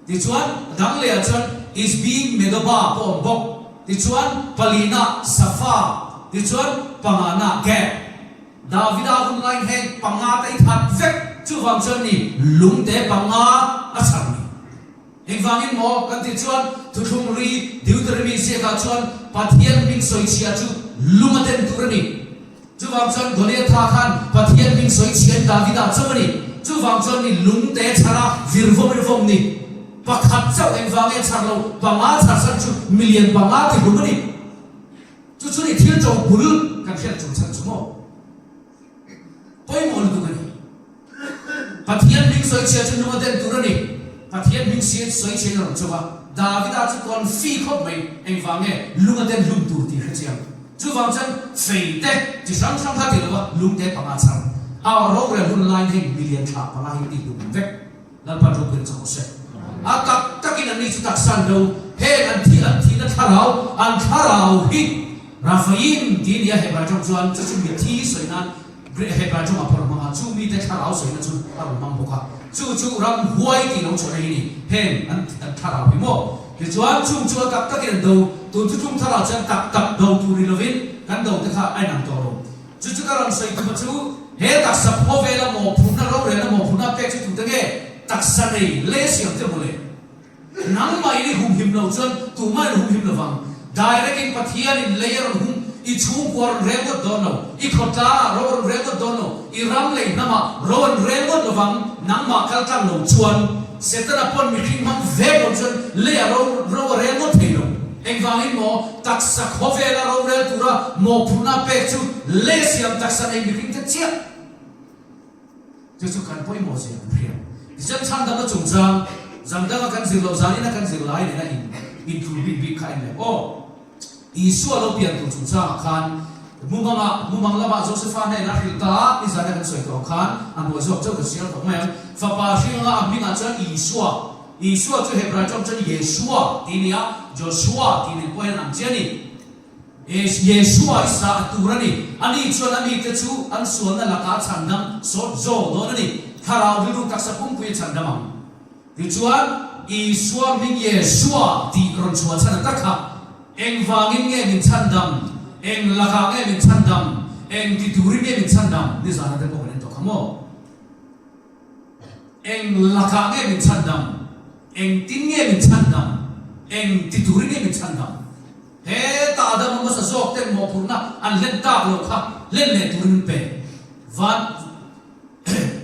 Tichuan, dang lehah chuan Isbi Medoba pawh awm bawk. Tichuan, palina Safa. Tichuan, pangana Gad. Davida hun laiin heng panga te i that vek. Chuvang chuan ni lungte panga a chhar ni. Engvangin maw kan tih chuan Thuthlung hlui Deuteronomy ziakah chuan Pathian hming sawichhia chu lung a den tur a ni. Chuvang chuan Goliatha khan Pathian hming sawichhiain Davida chauh a ni. Chuvang chuan ni lung te chhar a vir vawm in vawm ni. Pakhat chauh engvange chhar lo panga chhar san chu milian panga ti hlum a ni. Chu chu ni thil to bul kan hriat chung chhan chu maw? Pawimawh lutuk a ni. Pathian hming sawichhia chu nung a den tur a ni. Pathian hming sawichhiain a rawn chauh a, Davida chu confi khawp mai, engvang nge lung a den hlum tur tih hre chiang. Chuvang chuan fei te chi hrang hrang kha ti lova lung te panga chhar a rorel hun laiin heng milian thla panga hi ti hlum vek. Lalpan ropui chauh se. A tak takin anni chu taksa an do, heng an thi an thihna thlarau, an thlarau hi Raphaim tih a ni a, Hebrai tawng chuan chu chu mithi sawi nan Hebrai tawngah pawh a rawn hmang a, chu mite thlarau sawina chu a rawn hmang bawk a, chu chu ramhuai tih lo chhuahna hi a ni, heng an thlarau hi maw? Tichuan, chung chu a tak takin an do. Tun chu tum tharah chuan tak tak do tur ni lovin kan do te kha a inang tawh lo. Chu chu ka rawn sawi tuma chu he taksa khawvela mawhphurhna rorelna mawhphurhna pek chu tute nge taksa nei le siam te maw le? Nangmah in i humhim lo chuan tumah in humhim lovang. Direct in Pathian in lei a rawn hum, i chhungkua a rawn rel ngawt dawn lo, i khawtlang ah ro a rawn rel ngawt dawn lo, i ram lei hnam ah ro an rel ngawt lovang, nangmah kal tlang lo chuan Setana pawn mihring hmang vek lo chuan lei ah ro ro a rel ngawt thei lo. Engvangin maw taksa khawvela rorel tura mawhphurhna pek chu lei a siam taksa nei mihring te chiah. Chu chu kan pawimawh zia kan hria. Tichuan chhandamna chungchang zan danga kan zir loh zanina kan zir lai nena in inthul bik bik kha en leh aw. Isua lo pian tur chungchangah khan mumangah mumang lamah Josefa hnenah a hrilh ta a, nizana kan sawi tawh ang khan a hnuai zawk chauh ka sial tawh mai ang. Fapa hring anga a hmingah chuan Isua, Isua chu Hebrai tawng chuan Yeshua tih a ni a, Joshua tih nen pawh hian an ang chiah a ni. Yeshua i sa a tur a ni. Ani chuan a mite chu an sualna lakah a chhandam sawt zawk dawn a ni. Thlarau rilru taksa pumpui a chhandam ang. Tichuan, Isua hming Yeshua tih rawn chhuah chhan a tak kha. Engvangin nge min chhandam? Eng lakah nge min chhandam? Eng ti turin nge min chhandam? Nizan ate pawh kan en tawh kha maw? Eng lakah nge min chhandam? Engtin nge min chhandam? Eng ti turin nge min chhandam? Heta Adama hmasa zawk ten mawhphurhna an hlen tak loh kha hlen leh turin min pe. Van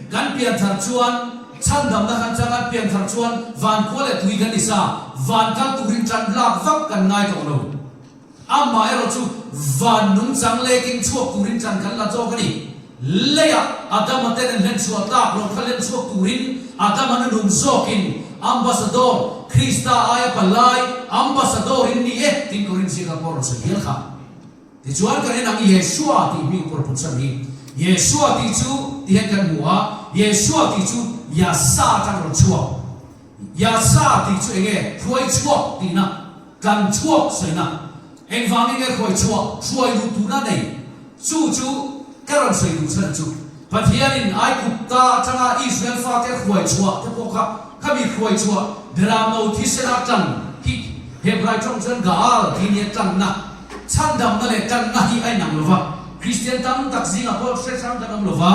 kan pianthar chuan chhandamna kan chang a, pianthar chuan van khua leh tui kan ni sa, van kal turin tan lak vak kan ngai tawh lo. Amaherawh chu van nungchang lekin chhuak turin tan kan la zawk a ni. Leiah Adama ten an hlen chhuah tak lo kha hlen chhuak turin Adama nunung zawkin Ambassador, Krista aia palai Ambassador in ni e tiin Korinth ziaka pawh rawn sawi hial kha. Tichuan kan en ang Yeshua tih hming pawh rawn putsan hi. Yeshua tih chu ti hian kan hmu a, Yeshua tih chu Yasa atang rawn chhuak. Yasa tih chu enge? Hruai chhuak tihna. Kan chhuak sawina engvangin nge hruai chhuah hruai luh tuna nei? Chu chu ka rawn sawi duh chhan chu Pathianin Aigupta atanga Israel fate hruai chhuah te pawh kha khami hruai chhuah Beramno thisena tlan hi Hebrai tawng chuan Gaal tih nia tlanna chhandamna leh tlanna hi a inang lova Kristian tam tak zingah pawh hre hrang kan awm lova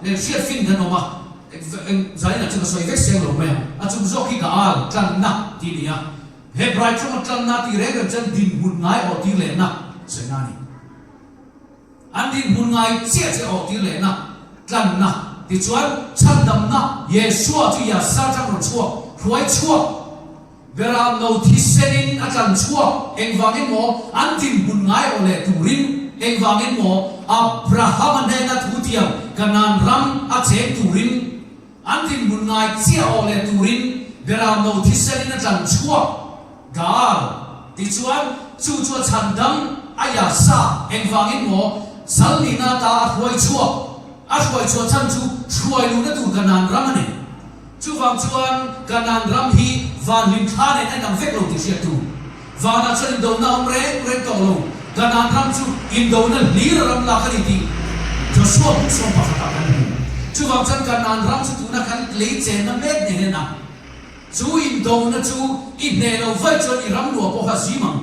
hriat fin kan awm a zainah chuan ka sawi vek seng lo mai ang a chung zawk hi Gaal tlanna tih nia Hebrai chunga tlanna tih reng reng chuan dinhmun ngai awh tir lehna sawi na a ni. An dinhmun ngai chiah chiah awh tir lehna, tlanna, tichuan chhandamna Yeshua chu Yasa atang rawn chhuak, hruai chhuak, Beram no thisenin a tlan chhuak, engvangin maw an dinhmun ngai awh leh turin, engvangin maw Abrahama hnena thu tiang Kanaan ram a cheng turin, An dinhmun ngai chiah awh leh turin Beram no thisenin a tlan chhuak Gaal tichuan chu chu a chhan dam a ya sa engvangin maw sal nihna ata a hruai chhuak a hruai chhuah chhan chu hruai luhna tur Kanaan ram a ni. Chuvang chuan Kanaan ram hi van hlim thla nen a inang vek lo tih hriat tur. Vanah chuan indona a awm reng reng tawh lo. Kanaan ram chu indona hlir a ram lak a ni tih Joshua buk sawm pakhatah kan hmu. Chuvang chuan Kanaan ram chu tuna kan lei chenna mek nen en a, chu indona chu i hneh loh vaih chuan i ram luah pawh kha zim ang.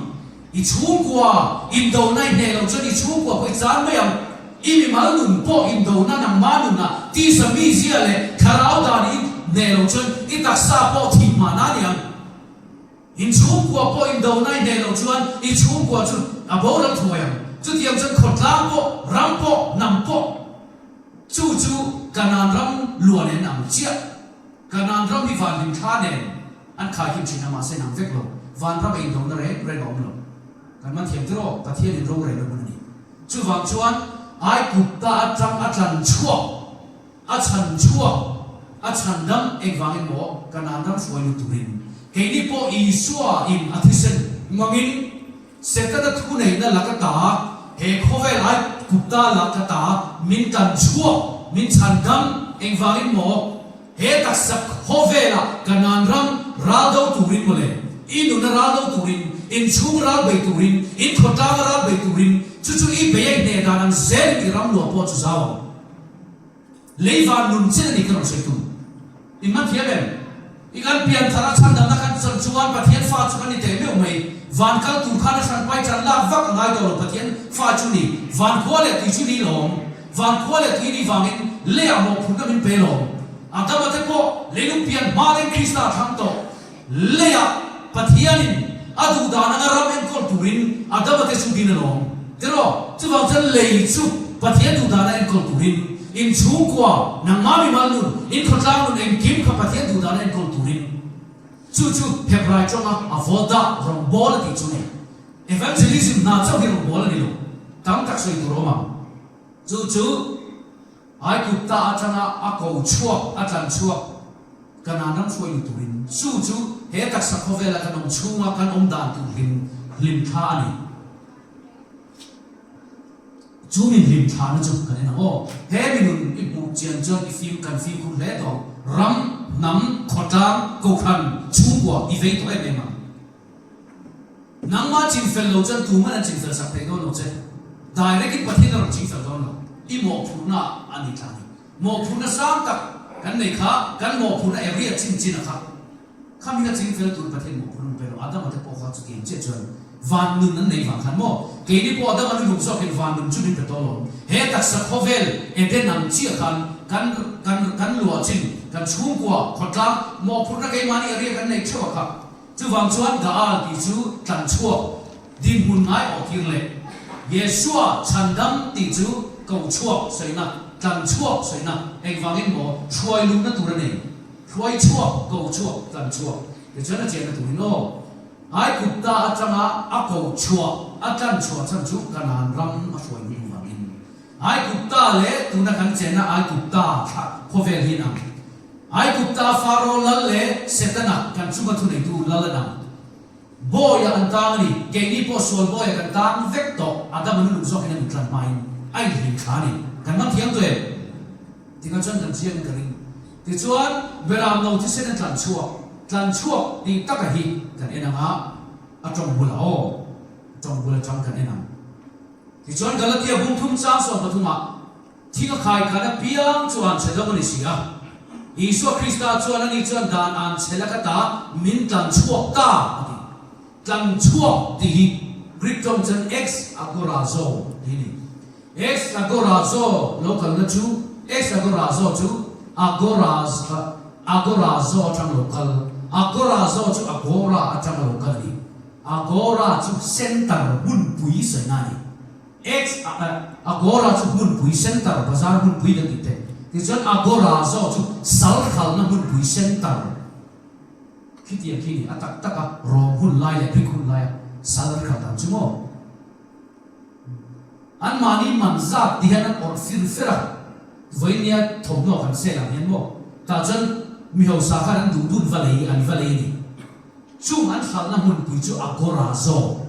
I chhungkua indona i hneh loh chuan i chhungkua pawh i chan mai ang. I mimal nun pawh indona nangmah nunah tisa mizia leh thlarau dan i hneh loh chuan i taksa pawh thih hmahna a ni ang. In chhungkua pawh in do nai hneh loh chuan i chhungkua chu a boral thuai ang. Chutiang chuan khawtlang pawh, ram pawh, hnam pawh chu chu Kanaan ram luah nen ang chiah. Kanaan ram hi van hlimthla nen an khaikhin thin a, mahse nang vek lo. Van ram a indona reng reng a awm lo. Kan man thiam tiraw? Pathianin rorel a hmun a ni. Chuvang chuan Aigupta atang a tlan chhuak. A chhan chhuak, a chhan dam engvangin maw Kanaan ram hruai lut turin keini pawh Isua in a thisen hmangin Setana thuneihna lak ata he khawvel ai Gupta lak ata min tan chhuak, min chhan dam engvangin maw he taksa khawvela Kanaan ram ral do turin mawle i nuna ral do turin, inchhung ral bei turin, in khawtlanga ral bei turin chu chu i bei a i hneh dan ang zelin i ram luah pawh chu zau ang. Lei van nun chen a ni ka rawn sawi tum. In man thiam em? I kan pian thar a chhandamna kan chan chuan Pathian fa chu kan ni teh meuh mai. Van kal tur khan a hran pai tan lak vak a ngai tawh lo Pathian fa chu ni. Van khua leh tui chu ni lawm. Van khua leh tui ni vangin leiah mawhphurhna min pe lawm. Adama te pawh leilung pian hma deng Krista a thlang tawh. Leiah Pathianin a duh dan anga ram enkawl turin Adama te chu din a lawm. Tiraw? Chuvang chuan lei chu Pathian duh dana enkawl turin in chhungkua, nangmah mimal nun, in khawtlang nun engkim kha Pathian duh dana enkawl turin chu chu Hebrai tawnga avodah rawngbâwl a tih chu a ni. Evangelism hna chauh hi rawngbâwl a ni lo. Tam tak sawi tur a awm ang. Chu chu Aigupta atanga a ko chhuak, a tlan chhuak Kanaan ram hruai lut turin chu chu he taksa khawvela kan awm chhunga kan awm dan tur hlim hlim thla a ni. Chu min hlim thlahna chu kan en ang aw. He minun i hmuh chian chuan i fim kan fimkhur hle tawh ang. Ram, hnam, khawtlang, kohhran, chhungkua i vei tawh em em ang. Nangmah chinfel lo chuan tuman an chinfel sak thei dawn lo che. Direct in Pathian a rawn chingfel dawn lo. I mawhphurhna a ni tla ni. Mawhphurhna sang tak kan nei kha, kan mawhphurhna area chin chin a kha. Khami kha chingfel tur Pathian mawhphurhna min pe lo. Adama te pawh kha chutiang chiah chuan van nun an nei vang khan maw? Keini pawh Adama nu lung zawkin van nun chu min pe tawh lo. He taksa khawvel Eden ang chiah khan kan kan kan luah chin, kan chhungkua, khawtlang mawhphurhna keimahni area kan nei theuh a kha. Chuvang chuan Gaal tih chu tlan chhuak dinhmun ngai awh tir leh Yeshua chhandam tih chu ko chhuak sawina, tlan chhuak sawina, engvangin maw hruai luhna tur a nei, hruai chhuak, ko chhuak, tlan chhuak tichuan a chenna turin aw. Aigupta atanga a ko chhuah, a tlan chhuah chhan chu Kanaan ram a hruai luh vangin. Aigupta leh tuna kan chenna Aigupta thlah khawvel hi an ang. Aigupta Faro lal leh Setana kan chunga thuneitu lal an ang. Bawiah an tang a ni. Keini pawh sual bawiah kan tang vek tawh. Adama nu lung zawkin a min tlan hmain a inhlim thla a ni. Kan man thiam tawh em? Tikah chuan kan chiang in ka ring. Tichuan, Beram no thisen a tlan chhuak, tlan chhuak tih taka hi kan en ang a, a tawng bulah aw, a tawng bul atang kan en ang. Tichuan Galatia bung thum chang 13 ah thing a khai khan a piang chu an chhe dawng a ni si a. Isua Krista chuan ani chuan dan an chhe lak ata min tlan chhuak ta a ti. Tlan chhuak tih hi Greek tawng chuan ex agorazo tih a ni. Ex agorazo lo kalna chu ex agorazo chu agoraz agorazo atang lo kal agorazo chu agora atang lo kal a ni. Agora chu center hmunpui sawina a ni. Ex Agora chu hmunpui center, bazar hmunpui kan tih te. Tichuan Agora zawk chu sal khalna hmunpui center khitiang khi ni. A tak tak a Rom hun lai leh Greek hun laia sal an khal dan chu maw? Anmahni man zat ti hian an awrh fir fer a, vawinia thawmhnaw kan sel ang hian maw? Tah chuan mi hausa khan an duh dun va lei an va lei a ni. Chung an hralhna hmunpui chu Agora zawk.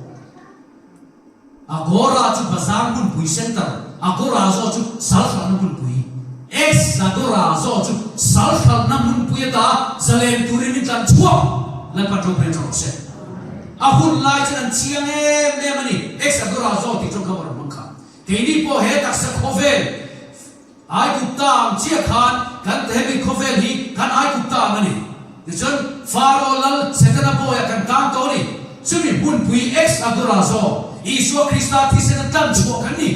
Agora chu bazar hmunpui center, Agora zawk chu sal hralhna hmunpui. Ex Agora zawk chu sal hralhna hmunpui ata zalen turin min tlan chhuak Lalpan ropui a tha rawh se. A hun lai chuan an chiang em em a ni. Ex Agora zawk tih tawngkam a rawn hmang kha. Keini pawh he taksa khawvel Aigupta ang chiah khan kan hemi khawvel hi kan Aigupta ang a ni. Tichuan, Faro lal Setana bawiah kan tan tawh a ni. Chumi hmunpui ex agora zawk, Isua Krista thisen a tlan chhuah kan ni.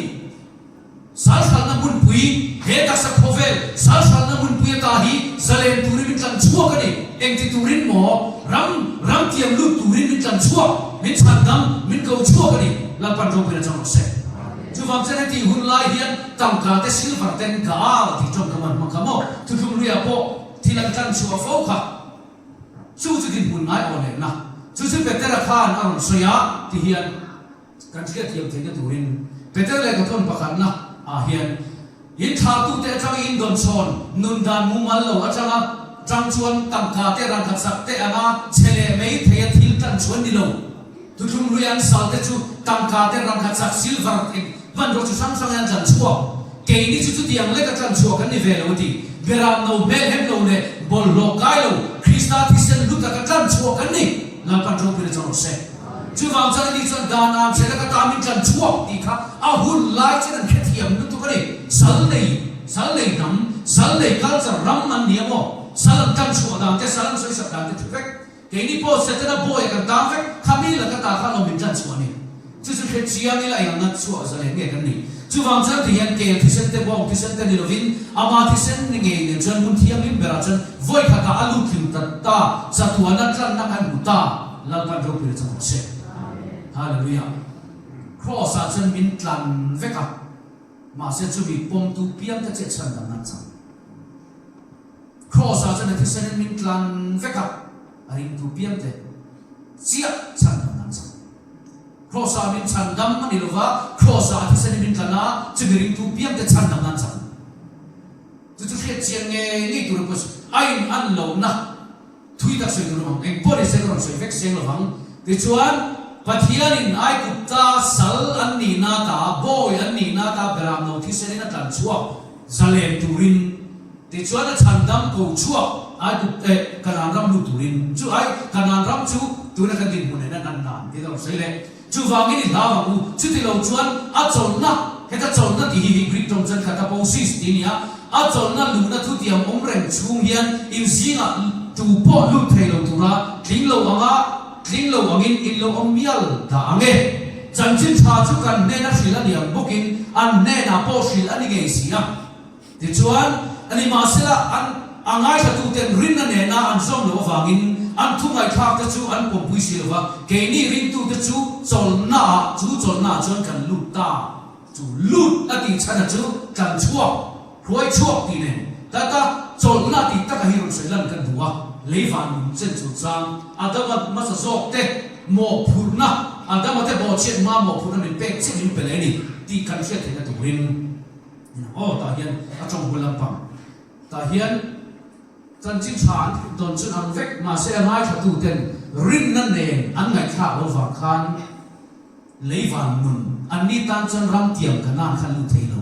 Salhralna hmunpui, he taksa khawvel salhralna hmunpui ata hi zalen turin min tlan chhuak a ni. Engti turin maw? Ram, ram tiam lut turin min tlan chhuak, min chhandam, min ko chhuak a ni. Lalpan ropuina chang rawh se. Chuvang chuan heti hun lai hian tangka te silver ten Gaal tih tawngkam an hmang kha maw? Thuthlung luiah pawh thil an tlan chhuah fo kha. Chu chu dinhmun ngai aw lehna. Chu chu Petera khan a rawn sawi a ti hian kan hriatthiam theihna turin Peter lehkha thawn pakhatna ah hian in thlahtute atanga in dawn chhawn nun dan mumal lo atanga tang chuan tangka te rangkhat sak te anga chhe leh mai thei a thil tlan chuan ni lo. Thuthlung hlui an sal te chu tangka te rangkhat chak silver eng hmanraw chu hrang hrang in an tlan chhuak. Keini chu chutiang lek a tlan chhuak an ni ve lo a ti. Beram no hmel hem lo leh bawlhhlawh kai lo Krista thisen hlu taka tlan chhuak an ni. Lalpan ropuina chang rawh se. Chuvang chuan ani chuan dan am hre laka tam in tlan chhuak tih kha a hun lai chuan an hrethiam lutuk a ni. Sal nei, sal nei hnam, sal nei culture ram an ni a maw? Sal an tlan chhuah dan te, sal an sawisak dan te thu vek. Keini pawh Setana bawiah kan tang vek, khami laka ta khan awm in tlan chhuah a ni. Chu chu hre chiang ila eng anga chhuah zalen nge kan nih. Chuvang chuan ti hian kel thisen te bawng thisen te ni lovin ama thisen ni ngei nen chuan hmun thianghlim berah chuan vawi khatah a lut tling ta ta, chatuana tlanna kan hmu ta, Lalpan ropui a chang rawh se. Hallelujah. Kraws ah chuan min tlan vek a, mahse chumi pawmtu piang te chiah chhan dang an chang. Kraws ah chuan a thisen in min tlan vek a, a ringtu piang te chiah chhan dang an chang. Kraws-ah min chhan dam a ni lo va, Kraws-ah a thisen in min tlan a, chumi ringtu piangte chhan dam nan chang. Chu chu hriat chian ngei ngei tur a pawh a in an lohna thui tak sawi tur awm ang. Eng pawh ni se ka rawn sawi vek seng lo vang. Tichuan, Pathianin Aigupta sal an nihna ta, bawi an nihna ta beram lo thisen in a tlan chhuak zalen turin, Tichuan a chhandam ko chhuak Aigup eh Kanaan ram lut turin chu ai Kanaan ram chu tuna kan dinhmun nen an an nan tih ka rawn sawi leh. Chuvangin i hlau ang u, chuti lo chuan a chawlhna, heta chawlhna tih hi hi Greek tawng chuan kataposis tih a ni a, a chawlhna luhna thutiam awm reng chhung hian in zingah tu pawh lut thei lo tura tling lo anga tling lo angin in lo awm mial dah ang e. Chanchin tha chu kan hnena hrilh a ni ang bawkin an hnenah pawh hrilh a ni ngei si a. Tichuan, nimahsela an a ngaithlatuten rinna nena an zawm loh avangin an thu ngaihthlakte chu an pawmpui si lo va, keini ringtute chu chawlhnaah, chu chawlhnaah chuan kan lut ta. Chu lut a tih chhana chu tlan chhuak, hruai chhuak tih nen tata chawlhna tih taka hi rawn sawi lan kan duh a, leivan nun chen chungchang Adama hmasa zawkte mawhphurhna, Adama te bawhchhiat hmaa mawhphurhna min pek chiah min pe leh a ni tih kan hriat theihna turin. Aw tah hian a tawng bul lampang tah hian chanchin tha an dawn chun ang vek mahse a ngaithla ten rinna nen an ngaihthlak lo vang khan leivan nun an ni tan chuan ram tiam Kanaan khan lut thei lo.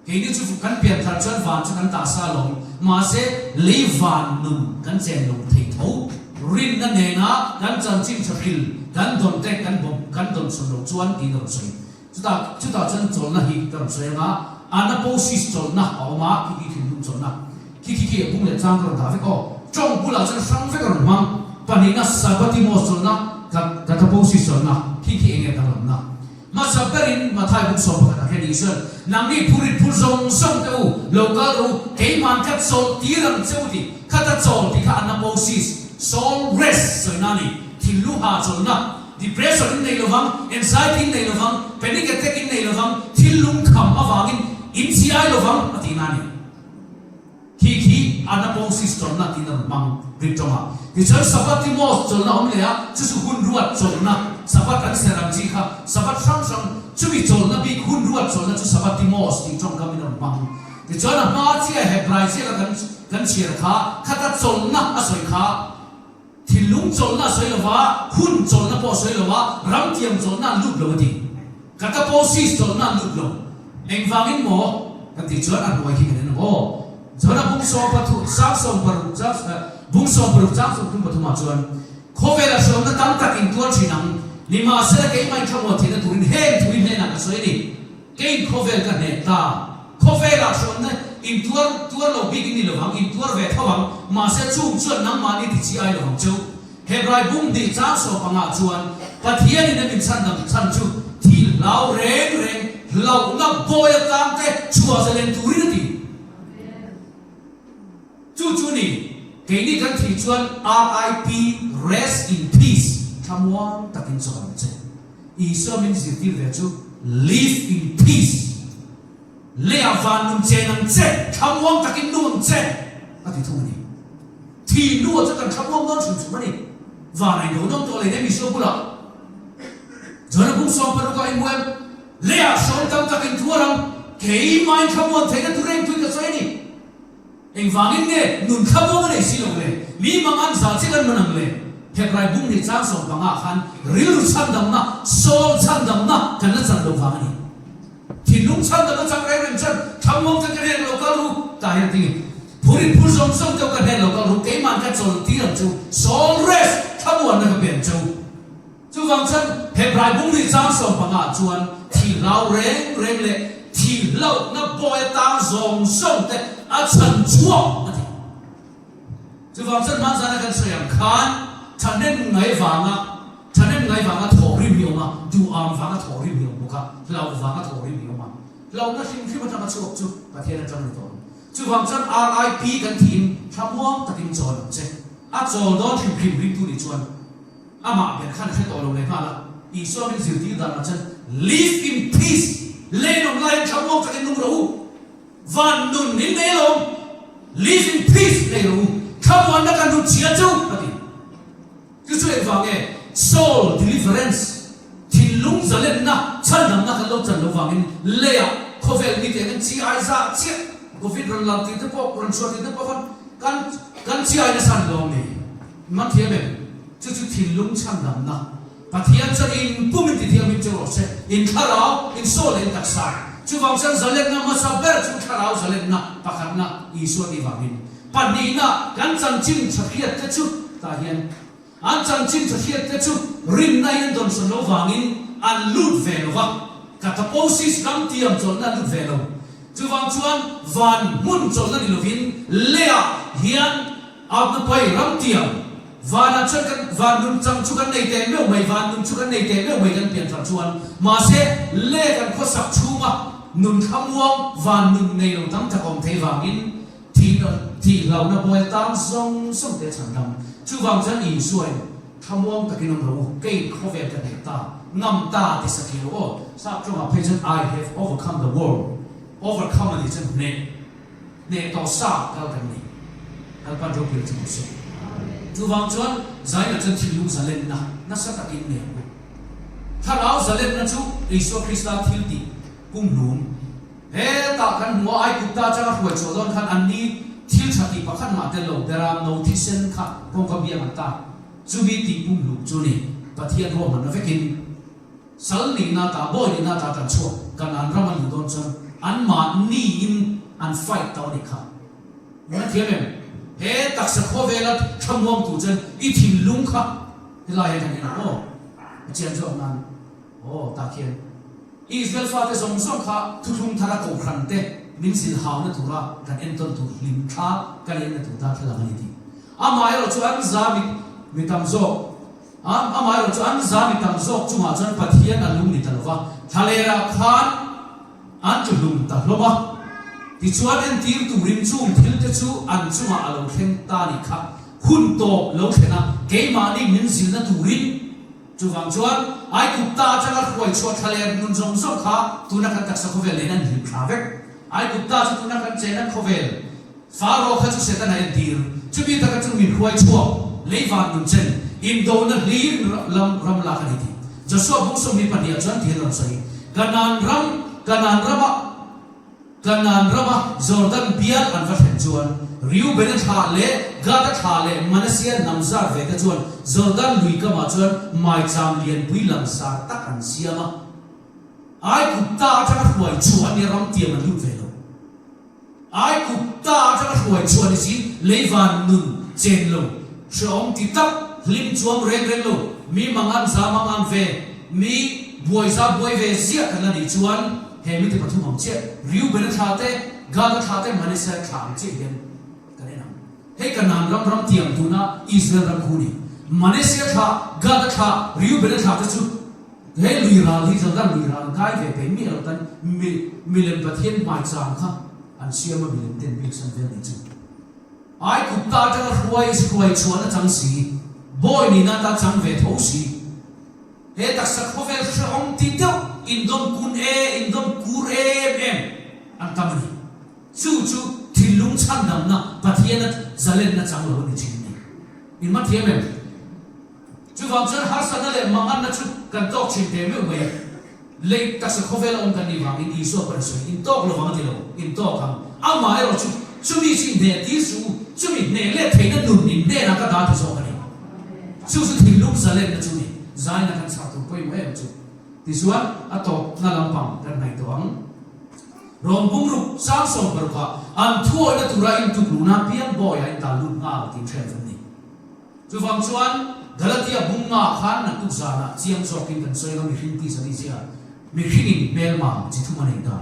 Keini chu kan pian thar chuan van chu kan tah sa lo mahse leivan nun kan chen lo thei tho. Rinna nena kan chanchin tha hril kan dawn te kan bawm kan dawn chun lo chuan tiin a rawn sawi. Chutah chutah chuan chawlhna hi ka rawn sawi ang a, anaposis chawlhna a awm a, khi khi thinlung chawlhna, khi khi khi a bung leh chang ka rawn dah vek aw. Tawng bulah chuan hrang vek a rawn hmang. Pahnihna Sabatimos chawlhna, kataposis chawlhna, khi khi enge danglamna. Hmasa berin Mathai bung 11 ah hian Isuan, Nangni phurit phur zawng zawng te u, lo kal rawh u, keiman ka chawlh tir ang che u tih, khata chawl tih kha anaposis, soul rest sawina a ni, thinlung ha chawlhna. Depression in nei lovang, anxiety in nei lovang, panic attack in nei lovang, thil lungkham avangin in chi ai lovang a tihna a ni. Khi khi anaposis chawlhna tiin a rawn hmang Greek tawngah. Tichuan Sabbatimos chawlhna awm leh a, chu chu hun ruat chawlhna, Sabbath an ser ang chi kha, Sabbath hrang hrang, chumi chawlhna bik hun ruat chawlhna chu Sabbatimos tih tawngkamin a rawn hmang. Tichuan a hma chiah Hebrai ziaka kan kan chhiar kha, khata chawlhna a sawi kha, Thinlung chawlhna a sawi lo va, hun chawlhna pawh a sawi lo va, ramtiam chawlhna an lut lo a ti. Kataposis chawlhna an lut lo. Engvangin maw? Kan tih chuan a hnuai khi kan en ang aw. Johna bung sawm pathu, sang sawm paruk chang, bung 16 chang 33 ah chuan, Khawvela hriawmna tam tak in tuar thin ang, nimahsela keimah in thlamuan theihna turin heng thu i hnenah ka sawi a ni. Keiin khawvel ka hneh ta. Khawvelah hrawmna in tuar tuar lo bik in ni lovang, in tuar ve tho ang, mahse chung chuan nangmahni ti chi ai lovang cheu. Hebrai bum hnih chang 15 chuan Pathianin a min chhandam chhan chu thil hlau reng reng hlauhna bawi atang te chhuah zalen turin a ti. Chu chu ni, keini kan thih chuan RIP, Rest in Peace, thlamuang takin chawl ang che. Isua min zirtir ve chu Live in Peace, Leiah van nun chen ang che, thlamuang takin nung ang che, a ti thung a ni. Thih hnuah chuan kan thlamuang dawn hrim hrim a ni. Van a indo dawn tawh leh em Isua bulah. Johana bung 16 ah inmuem, Leiah hrawm tam takin tuar ang, keimahin thlamuan theihna tur em tui ka sawi a ni. Engvangin nge nun thlamuang a nei si lo le? Mi mang an zal chiah kan man ang le? Hebrai bung hnih chang 15 khan rilru chhandamna, soul chhandamna kan la chan lo vang a ni. Thinlung chhandamna chang reng reng chuan thlamuang chuan ka hnen lo kal ru tah hian tinge phurin phur zawng zawng deuh ka hnen lo kal ru keiman ka chawl tir ang chu soul rest thlamuanna ka pe ang cheu. Chuvang chuan Hebrai bung ri chang 15 chuan thih hlau reng reng leh thih hlauhna bawi atang zawng zawng te a chhan chhuak a ti. Chuvang chuan hmanzana kan sawi ang khan. Thahnem ngai vanga thahnem ngai vanga thawhrim hi awm a, duham vanga thawhrim hi awm bawk a, hlauh vanga thawhrim hi awm a. Hlauhna hrim hrim atanga chhuak chu Pathian atang ni tawh ang. Chuvang chuan RIP kan thiin thlamuang takin chawl ang che. A chawl dawn hrim hrim ringtu nih chuan amah ber khan a hre tawh lo leh nghal a. Isua min zirtir danah chuan Live in peace, Lenawm laiin thlamuang takin nung rawh u. Van nun in nei alawm, live in peace nei rawh u, thlamuanna kan lut chhia chu a ti. Chu chu engvang nge? Soul deliverance, thinlung zalenna, chhandamna kan lo chan lo vangin leiah khawvel mite an chi ai zah chiah, Covid rawn lang tih te pawh, rawn chhuah tih te pawh khan kan kan chi ai nasa an lawm ni. Man thiam em? Chu chu thinlung chhandamna. Pathian chuan in pum in tithiam in che rawh se, in thlarau, in soul leh in taksa. Chuvang chuan zalenna hmasa ber chu thlarau zalenna pakhatna Isua tih vangin. Pahnihna, kan chanchin tha hriat te chu tah hian an chanchin tha hriat te chu rinna in an dawnsawn lo vangin an lut ve lo va, kataposis ram tiam chawlhna an lut ve lo. Chuvang chuan van hmun chawlhna ni lovin leiah hian Atnapai ram tiam vanah chuan kan van nun chang chu kan nei teh meuh mai, van nun chu kan nei teh meuh mai kan pian thar chuan mahse le kan khawsak chhunga nun thlamuang van nun nei lo tam tak awm thei vangin thih thih hlauhna buai tan zawng zawng te a chhan dam. Chuvang chuan Isuain thlamuang takin awm rawh u, kei khawvel ka hneh ta, ngam ta ti sathli lo aw, sap tawngah phei chuan I have overcome the world, overcome a nih chuan hneh. Hneh tawh sa kal kan ni. Lalpan ropui chu rawh se. Chuvang chuan Zaina chuan thinlung zalenna nasa takin nei ang u. Thlarau zalenna chu Isua Krista thil tih kumhlum. Hetah kan hmu a, Aigupta atanga hruai chhuah dawn khan anni thil tha tih pakhat mah tel lo beram no thisen kha kawngka biang an ta. Chumi tih pumhlum chu ni Pathian ruahmanna vekin. Sal nihna ta, bawi nihna ta tan chhuak Kanaan ram an luh dawn chuan anmahniin an fight tawh a nih kha. Min a thiam em? He taksa khawvela thamuang tur chuan i thinlung kha helai hian kan en ang aw. A chian zawk nan aw tah khian Israel fate zawng zawng kha thuthlung thara kohhran te min zilh hauna tura kan entawn tur hlim thla kan enna tur darthlalang a ni tih. Amaherawhchu an za mi tam zawk A, amaherawh chu an za mi tam zawk chungah chuan Pathian a lung ni ta lo va, thlalerah khan an tlu hlum ta hlawm a. Tichuan entir turin chung thilte chu an chungah a lo thleng ta nih kha hun tawp lo thlen a, keimahni min zilhna turin. Chuvang chuan Aigupta atanga hruai chhuah thlaler nun zawng zawng kha tuna kan taksa khawvel nen an hlim thla vek. Aigupta chu tuna kan chena khawvel. Pharaoh kha chu Setana entir, chumi taka chu min hruai chhuak, lei van nun chen, indona hlir lam ram lak a ni tih. Joshua bung 22 ah chuan ti hian a rawn sawi, Kanaan ram, Kanaan rama, Kanaan rama Jordan bial an va thlen chuan, Reubena thlah leh Gada thlah leh Manasseh hnam zar ve te chuan Jordan lui kamah chuan maicham lianpui langsar tak an siam a. Aigupta atanga hruai chhuah an nia ram tiam an lut ve lo. Aigupta atanga hruai chhuah ni siin leivan nun chen lo, hrehawm ti tak, hlim chuang reng reng lo, mi mangan za mangan ve, mi buai za buai ve ziah kan la nih chuan he mite pathum ang chiah, Reubena thla te, Gada thla te, Manasseh thla ang chiah hian kan en ang. Hei Kanaan ram ram tiam tuna Israel ram khu ni. Manasseh thla, Gada thla, Reubena thla te chu He lui ral hi Jordan lui ral kai ve thei miah lo tan milem Pathian hmaichang kha an siam a milem ten bik san vel nih chu. Aigupta atanga hruai hruai chhuahna chang si, bawi nihna ata chang ve tho si. He taksa khawvel hrehawm ti deuh indawm kun e, indawm kur em em an tam a ni. Chu chu thinlung chhandamna Pathiana zalenna chang lo a ni thin a ni. In ma thiam em? Chuvang chuan harsatna leh manganna chu kan tawk thin ve meuh mai. Lei taksa khawvel a awm kan nih vangin Isua pawh a sawi, In tawk lovang a ti lo, in tawk ang. Amah erawh chu chumi chu inhneh tir suh u, chumi hneh let theihna nun in hnenah ka dah ti zawk a ni. Chu chu thinlung zalenna chu ni, zaina kan chhak tur pawimawh em chu. Tichuan a tawpna lampang kan hnaih tawh ang. Rawng bungruk sang sawmparukah an thuawihna tura intukluhna piang bawiah intal lut nghal tih hriat kan ni. Chuvang chuan Galatia bunga khan naktuk zanah chiang zawkin kan sawi anga mihring tisa ni zia mihringin hmelma chi thum a nei ta.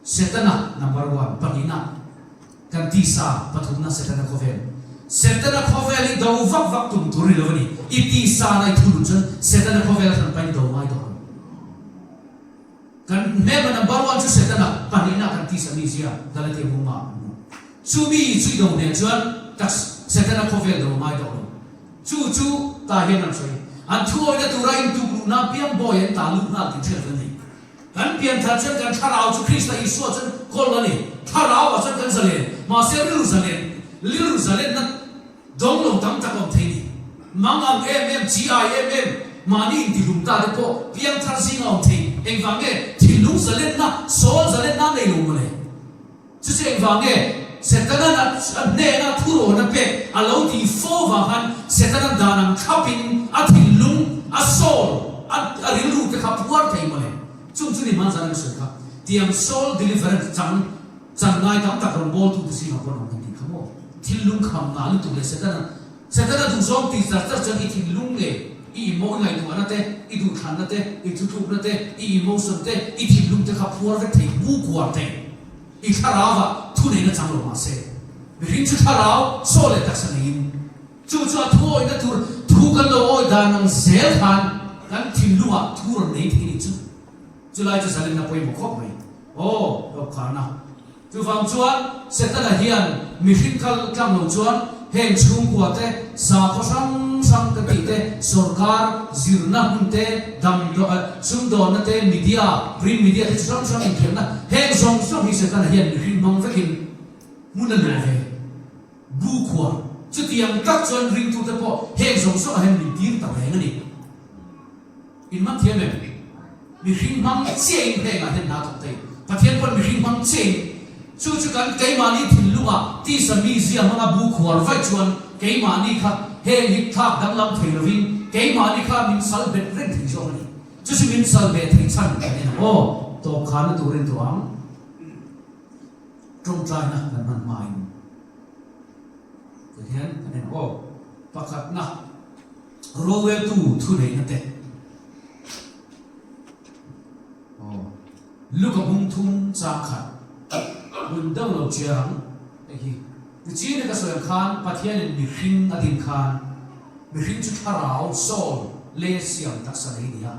Setana number one, pahnihna kan tisa, pathumna Setana khawvel. Setana khawvel i do vak vak tum tur ni lo a ni. I tisa na i thu lut chuan Setana khawvel a hran pain do ngai tawh ang. Kan hmelma number one chu Setana, pahnihna kan tisa mizia Galatia bung ah kan hmu. Chu mi chu i do nen chuan tak Setana khawvel do ngai tawh lo. Chu chu tah hian an sawi. An thu awihna tura intuk luhna piang bawi an tah lut nghal tih hriat an ni. Kan pianthar chuan kan thlarau chu Krista Isua chuan kawl a ni. Thlarau ah chuan kan zalen, mahse rilru zalen, rilru zalenna dawng lo tam tak a awm thei ni. Mang ang em em, chi ai em em, mahni intihlum ta te pawh piangthar zinga awm thei. Engvang nge thinlung zalenna, sawl zalenna a nei lo mawle? Chu chu engvang nge Setana'n a hnena thurawn a pek a lo tih fo vang khan Setana'n dan ang thlapin a thinlung, a soul, a rilru te kha phuar thei mawle. Chung chu ni hmanzan an sawi kha. Tiang soul deliverance chang chan ngai tam tak rawn bawltu te zingah pawh an awm kan tih kha maw? Thinlung kham ngah lutuk leh Setana Setana duhzawng tih char char chuan i thinlung nge i imo i ngaihtuahna te, i duhthlanna te, i thutlukna te, i emotion te, i thinlung te kha phuar vek thei, bu kuar thei. I thlarauah thu neihna chang lo mahse, mihring chu thlarau saw leh taksa neiin, chu chu a thu awihna tur thu kan lo awih dan ang zel khan kan thinlungah thu rawn nei thei nih chu. Chulai chu zalenna pawimawh khawp mai. Aw, hlawpkharna. Chuvang chuan Setana hian mihring kal tlang lo chuan heng chhungkua te, sakhaw hrang hrang ka tih te, sorkar zirna hmun te, sumdawnna te, media, print media te chi hrang hrang inkhelhna heng zawng zawng hi Setana hian mihring hmang vekin hmun a luah ve. Bu khuar. Chutiang tak chuan ringtute pawh heng zawng zawngah hian min tir ta reng a ni. In hmang thiam em? Mihring hmang chiahin hnengah hian hna thawk thei. Pathian pawn mihring hmang chiahin chu chu kan keimahni thinlungah tisa mizia hmanga bu khuar vaih chuan keimahni kha heng hi thlak danglam thei lovin keimahni kha min sal bet reng thei zawk a ni. Chu chu min sal ve thei chhan kan en ang aw. Tawp khanna turin tawh ang. Tawngtaina kan hman hmain tihian kan en ang aw. Pakhatna. Roreltu thuneihna te. Aw. Luka bung thum chang khat hun deuh lo chiar ang hei hi. Tichina ka sawi ang khan Pathianin mihring a din khan mihring chu thlarau, soul, leh siam taksa nei ni a.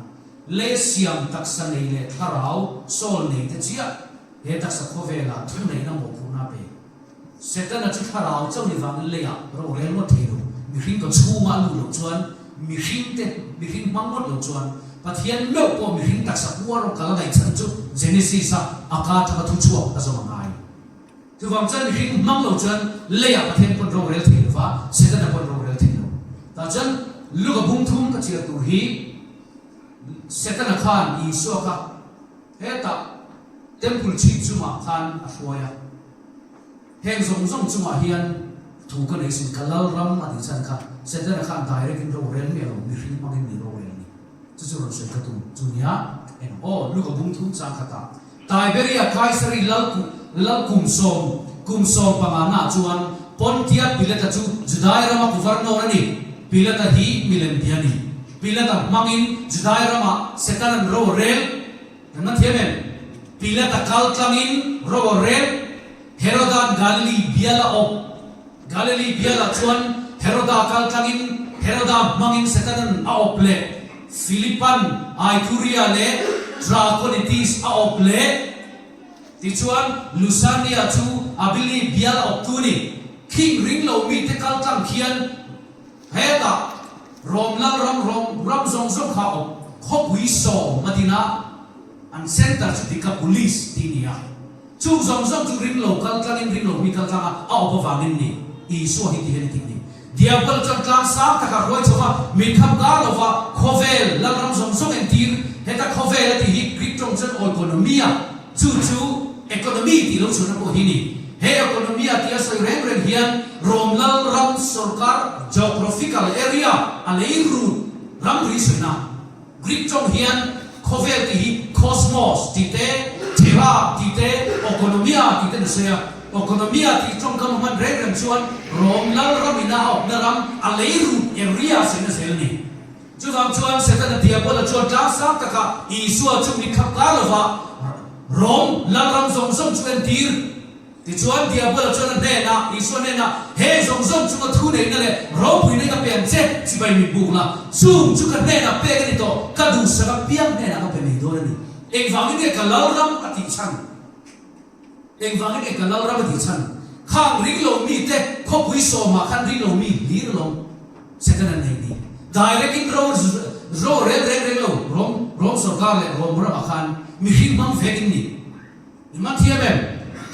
Leh siam taksa nei leh thlarau, soul, nei te chiah he taksa khawvelah thuneihna mawhphurhna a pe. Setana chu thlarau chauh ni vangin leiah rorel ngawt thei lo, mihring ka chhungah a luh loh chuan, mihringte mihring hmang ngawt lo chuan, Pathian meuh pawh mihring taksa puar rawng kal a ngaihchhan chu Genesis-a a ka atanga thu chhuak a zawm a ngai. Chuvang chuan mihring hmang lo chuan leiah Pathian pawn rorel thei lo va, Setana pawn rorel thei lo. Tah chuan Luka bung thum ka chhiar tur hi Setana khan Isua kha hetah Temple chhip chungah khan a hruai a. Heng zawng zawng chungah hian thu ka nei sin, ka lal ram a tih chhan kha Setana khan direct in rorel miah lo, mihring hmangin ni rorel a ni. Chu chu rawn sawi ka tum chu nia, eng aw, Luka bung thum chang khatah Tiberia Kaisari lal lal kum sawm kum 15 naah chuan Pontia Pilata chu Judai rama governor a ni. Pilata hi milem bia a ni. Pilata hmangin Judai ramah Setanan rorel Kan man thiam em? Pilata kal tlangin ro a rel, Heroda'n Galili bial a awp. Galili bialah chuan Heroda kal tlangin Heroda hmangin Setana'n a awp leh, Philipa'n Aithuria leh Drakonitis a awp leh. Tichuan, Lusania chu Abili bial a awptu a ni. Khing ring lo mite kal tlang khian Hetah Rom Lalram Rom ram zawng zawng kha awm khawpui sawm a din a, an center chu Decapolis tih a ni a. Chung zawng zawng chu ring lo kal tlangin ring lo mi kal tlanga a awp avangin ni Isua hi ti hian i tih ni. Diabol chuan tlang sang takah hruai chho va, mit kham kar lova khawvel Lalram zawng zawng entir heta khawvel a tih hi Greek tawng chuan oikonomia Chu chu economy tih lo chhuahna pawh hi ni. He economia tih a sawi reng reng hian Rom lal ram sorkar geographical area a lei rut ramri sawiina. Greek tawng hian khawvel tih hi cosmos tih te, terra tih te, okonomia tih ten a sawi a. Okonomia tih tawngkam a hman reng reng chuan Rom lal ramina a awmna ram a lei rut area sawiina zel a ni. Chuvang chuan Setana Diabola chuan tlang sang takah Isua chu mit khap kar lova Rom lalram zawng zawng chu entir. Tichuan, Diabola chuan a hnenah, Isua hnenah, Heng zawng zawng chunga thu neihna leh ropuina ka pe ang che, chibai min buk la, chung chu ka hnenah pek a ni tawh, ka duhsak apiang hnenah ka pe mai dawn a ni. Engvangin nge ka lalram a tih chhan? Engvangin nge ka lalram a tih chhan? Khang ring lo mite khawpui sawmah khan ring lo mi hlir alawm Satan an nei ni. Direct in ro ro rel reng reng lo Rom Rom sorkar leh Rom ramah khan mihring hmang vek in ni. I man thiam em?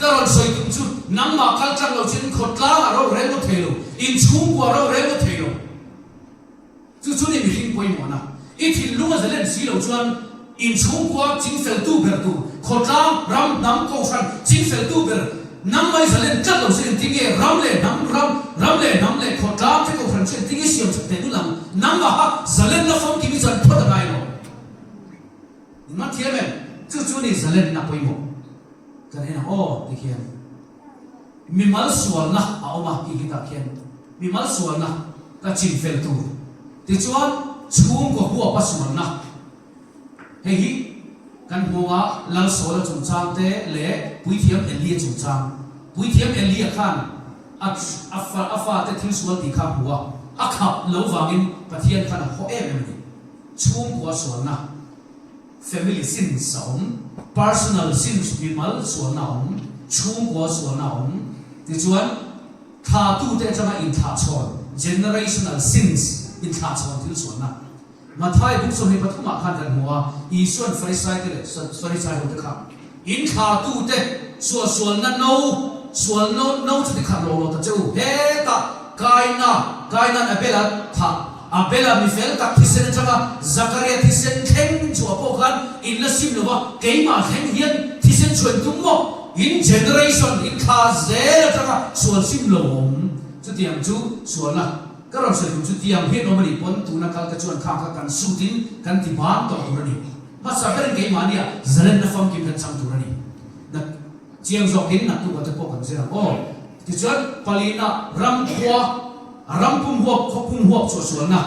Ka rawn sawi tum chu nangmah kal tlang lo chin khawtlang a ro rel ngawt thei lo, inchhungkua ro rel ngawt thei lo. Chu chu ni mihring pawimawhna. I thinlung a zalen si lo chuan inchhungkua chingfeltu ber tur, khawtlang, ram, hnam, kohhran chingfeltu ber nangmah i zalen tlat lo chu engtinge ram leh hnam, ram, ram leh hnam leh khawtlang te kohhran chu engtinge siam that teh dul ang? Nangmaha zalenna famkim i chan phawt a ngai lo. I man thiam em? Chu chu ni zalenna pawimawh kan en ang aw tikhian mimal sualna a awm a tih hi tah khian mimal sualna ka chin fel tur tichuan chhungkaw huapa sualna hei hi kan hmunga Lalsawla chungchang te leh Puithiam Elia chungchang Puithiam Elia khan a a fate thil sual tih kha a hmu a a khap lo vangin Pathian khan a haw em em a ni. Chhungkua sualna, family sins, a awm, personal sins, mimal sualna a awm, chhungkua sualna a awm. Tichuan, thlatute atanga inthlahchhawn, generational sins, inthlahchhawn thil sualna. Mathai bung 23 ah khan kan hmu a, Isuan Farisaite leh Farisai hote kha inthlatute suahsualna no, sual no, no chu tikhat lo lo ta che u, hetah Kaina, Kaina'n Abel-a thah, Abel-a mi fel tak thisen atanga Zakaria thisen thleng chhuah pawh khan in la sim lo va, keimah thleng hian thisen chhuah tum maw? In generation, in thla zel atanga sual sim lo awm. Chutiang chu sualna ka rawn sawi tum chu tiang hian awm a nih pawn tuna kal te chuan khang kha kan suit in kan ti ban tawh tur a ni. Hmasa berin keimahnia zalenna famkim kan chang tur a ni. Chiang zawkin naktuk te pawh kan zir ang aw. Tichuan, palina ram khua, ram pum huap, khaw pum huap chhuahsualna,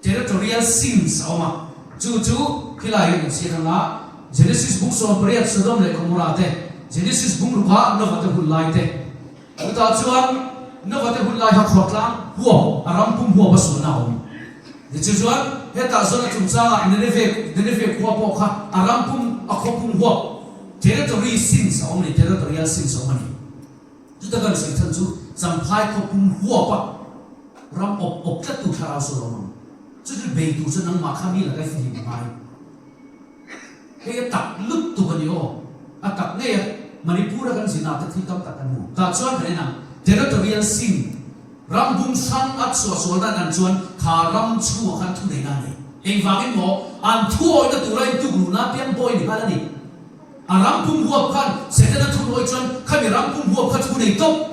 territorial sins, a awm a. Chu chu khilai hian kan chhiat anga, Genesis bung 18 Sodom leh Gomorrah te, Genesis bung rukah Nova te hun lai te. Chutah chuan Nova te hun lai kha khawtlang huap, a ram pum huap a sualna a awm. Tichuan, hetah Jona chungchangah Nineveh, Nineveh khua pawh kha a ram pum, a khaw pum huap, Territory sins a awm a ni, territorial sins a awm a ni. Chuta kan sawi chhan chu Champhai khaw pum huapa ram awp awp tlattu thlarau sawi a awm ang. Chu chu bei tur chu nangmah kha mi laka i fihlim a ngai. Hei a tak lut tuk a ni aw. A tak ngei a, Manipur a kan zin ah te thil tam tak kan hmu. Tah chuan kan en ang, territorial sin, ram bung hrang a chhuahsual dan an chuan kha ram chhungah khan thu neihna a nei. Engvangin maw an thu awihna tura intuk luhna piang bawi ni nghal a ni. A ram pum huap khan Setana thu nawi chuan khami ram pum huap kha thu nei tawp.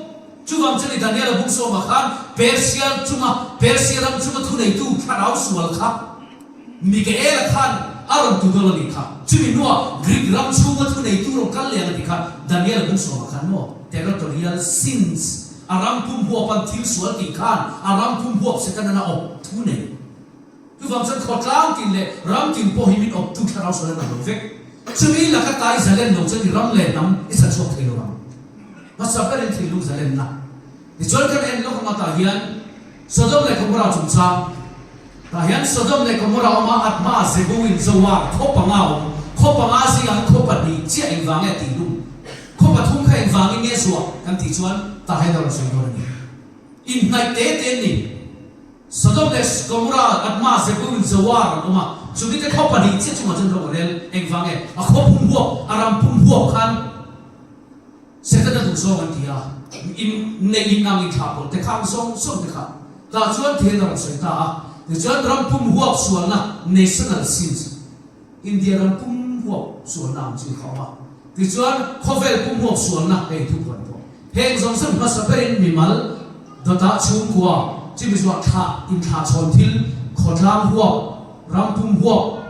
Chuvang chuan i Daniela bung sawmah khan Persia chunga Persia ram chunga thu neitu thlarau sual kha Mikaela khan a rawn tu dawn a nih kha. Chumi hnuah Greek ram chhunga thu neitu rawn kal leh ang a ti kha Daniela bung sawmah khan maw territorial sins a ram pum huapan thil sual tih khan a ram pum huap Setana awp thu nei. Chuvang chuan khawtlang tin leh ram tin pawh hi min awptu thlarau sual an awm lo vek. Chumi laka tai zalen lo chuan i ram leh hnam i chhan chhuak thei lo ang. Hmasa berin thinlung zalenna. Tichuan kan en lawk anga tah hian Sodom leh Gomorrah chungchang. Tah hian Sodom leh Gomorrah awma Adma, Zeboim, Zoar khaw panga awm. Khaw panga zingah khan khaw pahnih chiah engvang nge a tih lum? Khaw pathum kha engvangin nge zuah kan tih chuan tah hian a rawn sawi dawn a ni. Inhnaih te te an ni. Sodom leh Gomorrah, Admah, Zeboim, Zoar an awm a, chumite khaw pahnih chiah chungah chuan ro a rel. Engvang nge? A khaw pum huap, a ram pum huap khan Setana duhzawng an ti a, in neih in ang inthlah pawlh te kha ang zawng zawng te kha. Tah chuan thian a rawn sawi ta a, tichuan ram pum huap sualna, national sins, India ram pum huap sualna ang chi kha awm a, tichuan khawvel pum huap sualna hei thupuan pawh heng zawng zawng hmasa berin mimal dawtah chhungkua chimi zuah thlah inthlahchhawn thil khawtlang huap ram pum huap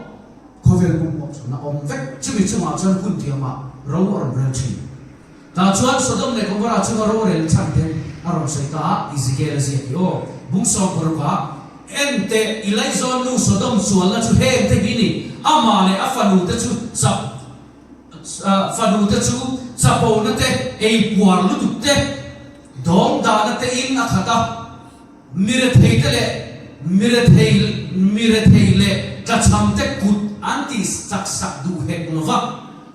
khawvel pum huap sualna awm vek chumi chungah chuan hun tiamah ro a rawn rel thin. Tah chuan Sodom leh Gomorrah chunga rorel chhan te a rawn sawi ta a, Ezekiel a ziak hi aw, bung 16 ah, En teh, i laizawn nu Sodom sualna chu heng te hi ni, amah leh a fanu te chu chak, fanu te chu chapona te, ei puar lutuk te, dawng dahna te in a khat a, mi rethei te leh mi rethei mi rethei leh tlachham te kut an tih chak sak duh hek lo va.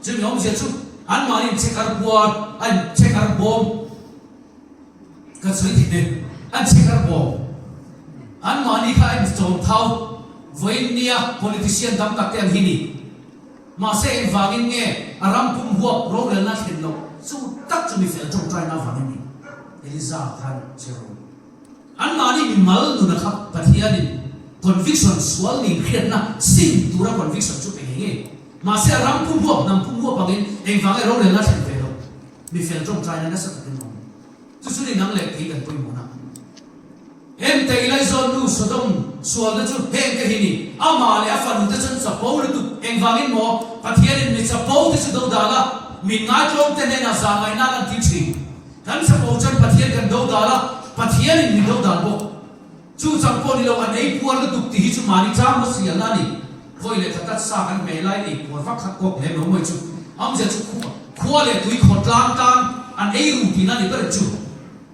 Chumi awmzia chu anmahni inchhekar puar a inchhekar bawm. Ka sawi thei e, an chhekar bawm. Anmahni kha a inchawm thau vawiin nia politician tam tak te ang hi ni. Mahse engvangin nge a ram pum huap rorelna thlen loh chu tak chu mifel tawngtaina avangin ni? Eliza khan che rawh. Anmahni mi mal nuna kha Pathianin conviction sual nin hriatna sim tura conviction chu pe ngei ngei. Mahse a ram pum huap, hnam pum huap angin engvange rorelna thlen ve loh? Mifel tawngtaina nasa takin awm. Chu chu ni nang leh kei kan pawimawhna. Hengte i laizawn nu Sodom sualna chu hengte hi ni. Amah leh a fanute chuan chapo lutuk. Engvangin maw Pathianin mi chapo te chu dodal a, min ngaitlawmte hnenah zahngaihna a lantir thin. Kan chapo chuan Pathian kan dodal a, Pathianin min dodal bawk. Chu chang pawh ni lo, an ei puar lutuk tih hi chu mahni chang maw sialna a ni. Vawi leh khat taksa kan hmeh laiin ei puar vak khat kawk lem lo mawi chu. Amzia chu khua khua leh tui khaw tlang tan an ei ru tihna a ni ber chu.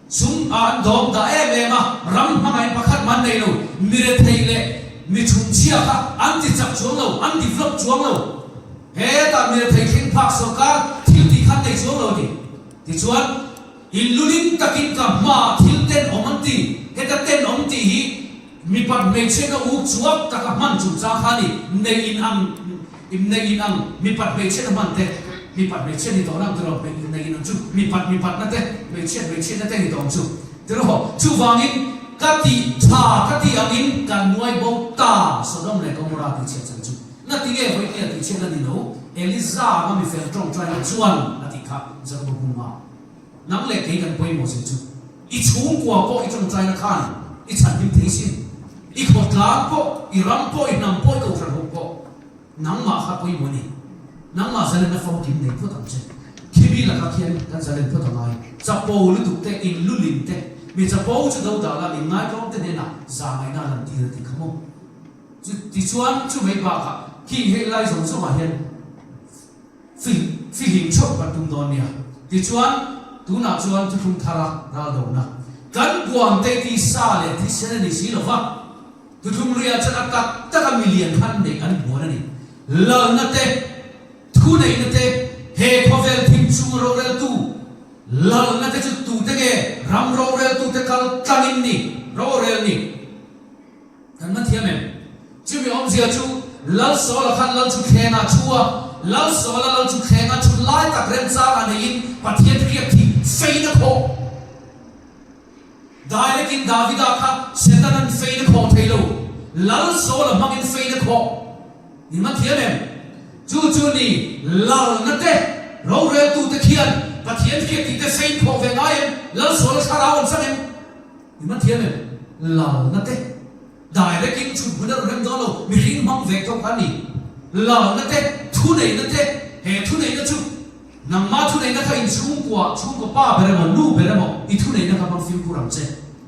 Sum a an dawm dah em em a, ram hmangaih pakhat man nei lo, mi rethei leh mi chhumchhia kha an ti chak chuang lo, an develop chuang lo. Hetah mi rethei thleng phak sawrkar thil tih khan nei chuang lo a ni. Tichuan. In luling takin ka hmaah thil tenawm an ti. Heta tenawm tih hi mipat hmeichhiatna uk chuak taka hman chungchang kha a ni. Neih in ang, neih in ang mipat hmeichhiatna hman te, mipat hmeichhiat ni tawh nang tiraw, neih in ang chu mipat mipatna te, hmeichhiat hmeichhiatna te ni tawh ang chu tiraw. Chuvangin ka tih tha ka tih angin kan nuai bo ta Sodom leh Gomorrah tihchhiat chan chu. Ngatinge vawinia tihchhiatna ni lo Eliza anga mifel tawngtaina chuan a tih kha Jakoba hmunga. Nang leh kei kan pawimawh zir chu i chhungkua pawh i tawngtaina khan i chhanhim thei sin. I khawtlang pawh, i ram pawh, i hnam pawh, i kohhran ho pawh nangmah kha pawimawh a ni. Nangmah zalenna famkim nei phawt ang che. Khimi lakah khian kan zalen phawt a ngai. Chapo lutuk te, inluling te, mi chapo chu do dah la, min ngaitlawm te hnenah zahngaihna a lantir a ti kha maw? Chu tichuan chu mai bakah khing hei lai zawng zawngah hian Fihlim chauh kan tum dawn nia. Tichuan, tunah chuan thuthlung thara ral dona kan buan te tisa leh thisen a ni si lo va, thuthlung luiah chuan a tak taka milian khan neih an buan a ni. Lalna te, thuneihna te, he khawvel thim chunga roreltu lalna te chu tute nge ram roreltute kal tlangin ni, rorel ni? Kan man thiam em? Chumi awmzia chu Lal Sawla khan Lal Chuthlengah a thu a, Lal Sawla Lal Chuthleng a thut lai tak remchang a neiin Pathian hriat hi fein a khawh. Direct in Davida kha Setanan fein a khawh thei lo, Lal Sawla hmangin fein a khawh. In man thiam em? Chu chu ni Lalna te, roreltute khian Pathian hriat tih te fein khawh ve ngai em? Lal Sawla thlarau an chang em? I man thiam em? Lalna te direct in chhut hmun a rawn rem dawn lo, mihring hmang ve tawk a ni. Lalna te, thuneihna te, he thuneihna chu nangma thuneihna kha in chhungkua, chhungkaw pa ber emaw, nu ber emaw i thuneihna kha hmang fimkhur ang che.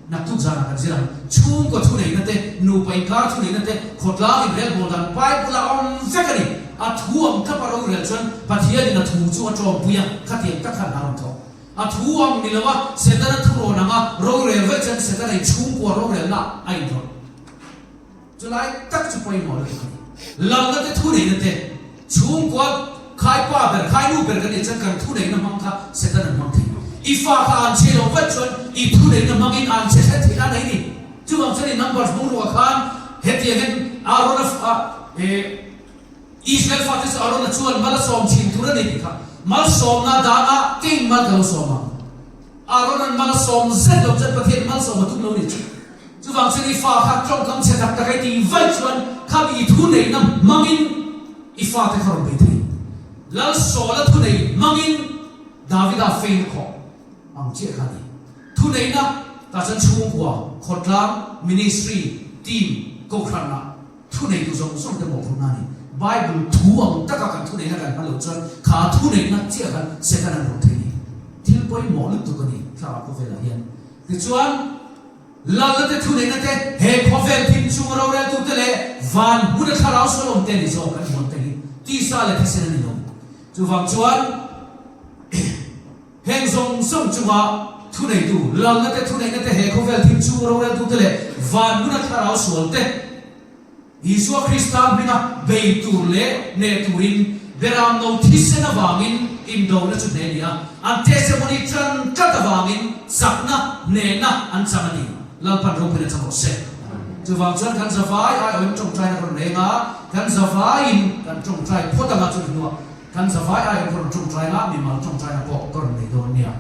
Naktuk zanah kan zir ang. Chhungkaw thuneihna te, nupa inkar thuneihna te, khawtlang inrelbawl dan Bible a awm vek a ni. A thu ang tlapa rorel chuan Pathianin a thu chu a tawmpui a, khatiang tak khan a rawn thawk. A thu ang ni lo a, Setana thurawn anga rorel vaih chuan Setana in chhungkua rorelna a inrawlh. Chulai tak chu pawimawh lutuk a ni. Lalna te thuneihna te, chhungkua khai pa ber, khai nu ber kan nih chuan kan thuneihna hmang kha Setana hmang thei. I fa kha an chhe lo vaih chuan i thuneihna hmangin an chhe thlen theih a nei ni. Chuvang chuan i numbers bungrua khan hetiang hian Arona eh Israel fate chu Arona chuan mal a sawm thin tur a ni tih kha malsawmna dangah keng mal ka lo sawm ang. Arona'n mal a sawm zet lo chuan Pathian malsawm a tum lo ni chu. Chuvang chuan i fa kha tawngkam chhe tak tak a i tih vaih chuan khami i thuneihna hmangin i fate kha rawn bei thei. Lal Saula thunei hmangin Davida fein a khawh ang chiah kha a ni. Thuneihna tah chuan chhungkua, khawtlang, ministry, team, kohhranah, Thuneitu zawng zawng te mawhphurhna a ni. Bible thu ang taka kan thuneihna kan hman loh chuan kha thuneihna chiah khan Satan an rawn thei ni. Thil pawimawh lutuk a ni thlarau khawvelah hian. Tichuan, Lalna te thuneihna te, he khawvel thim chunga roreltute leh van hmuna thlarau sual awm te ni zawk kan huan te hi tisa leh thisen a ni lo. Chuvang chuan. Heng zawng zawng chunga thuneitu, lalna te, thuneihna te, he khawvel thim chhung roreltute leh van hmuna thlarau sual te, Isua Krista hminga bei tur leh hneh turin Beram no thisen avangin indona chu hneh a ni a, an testimony tan tlat avangin chakna, hnehna an chang a ni. Lalpan ropuina chang rawh se. Chuvang chuan kan zavai aiawhin tawngtaina ka rawn reng a, kan zavaiin kan tawngtai phawt anga chumi hnuah kan zavai aiawhin ka rawn tawngtai anga mimal tawngtaina pawh ka rawn nei dawn nia.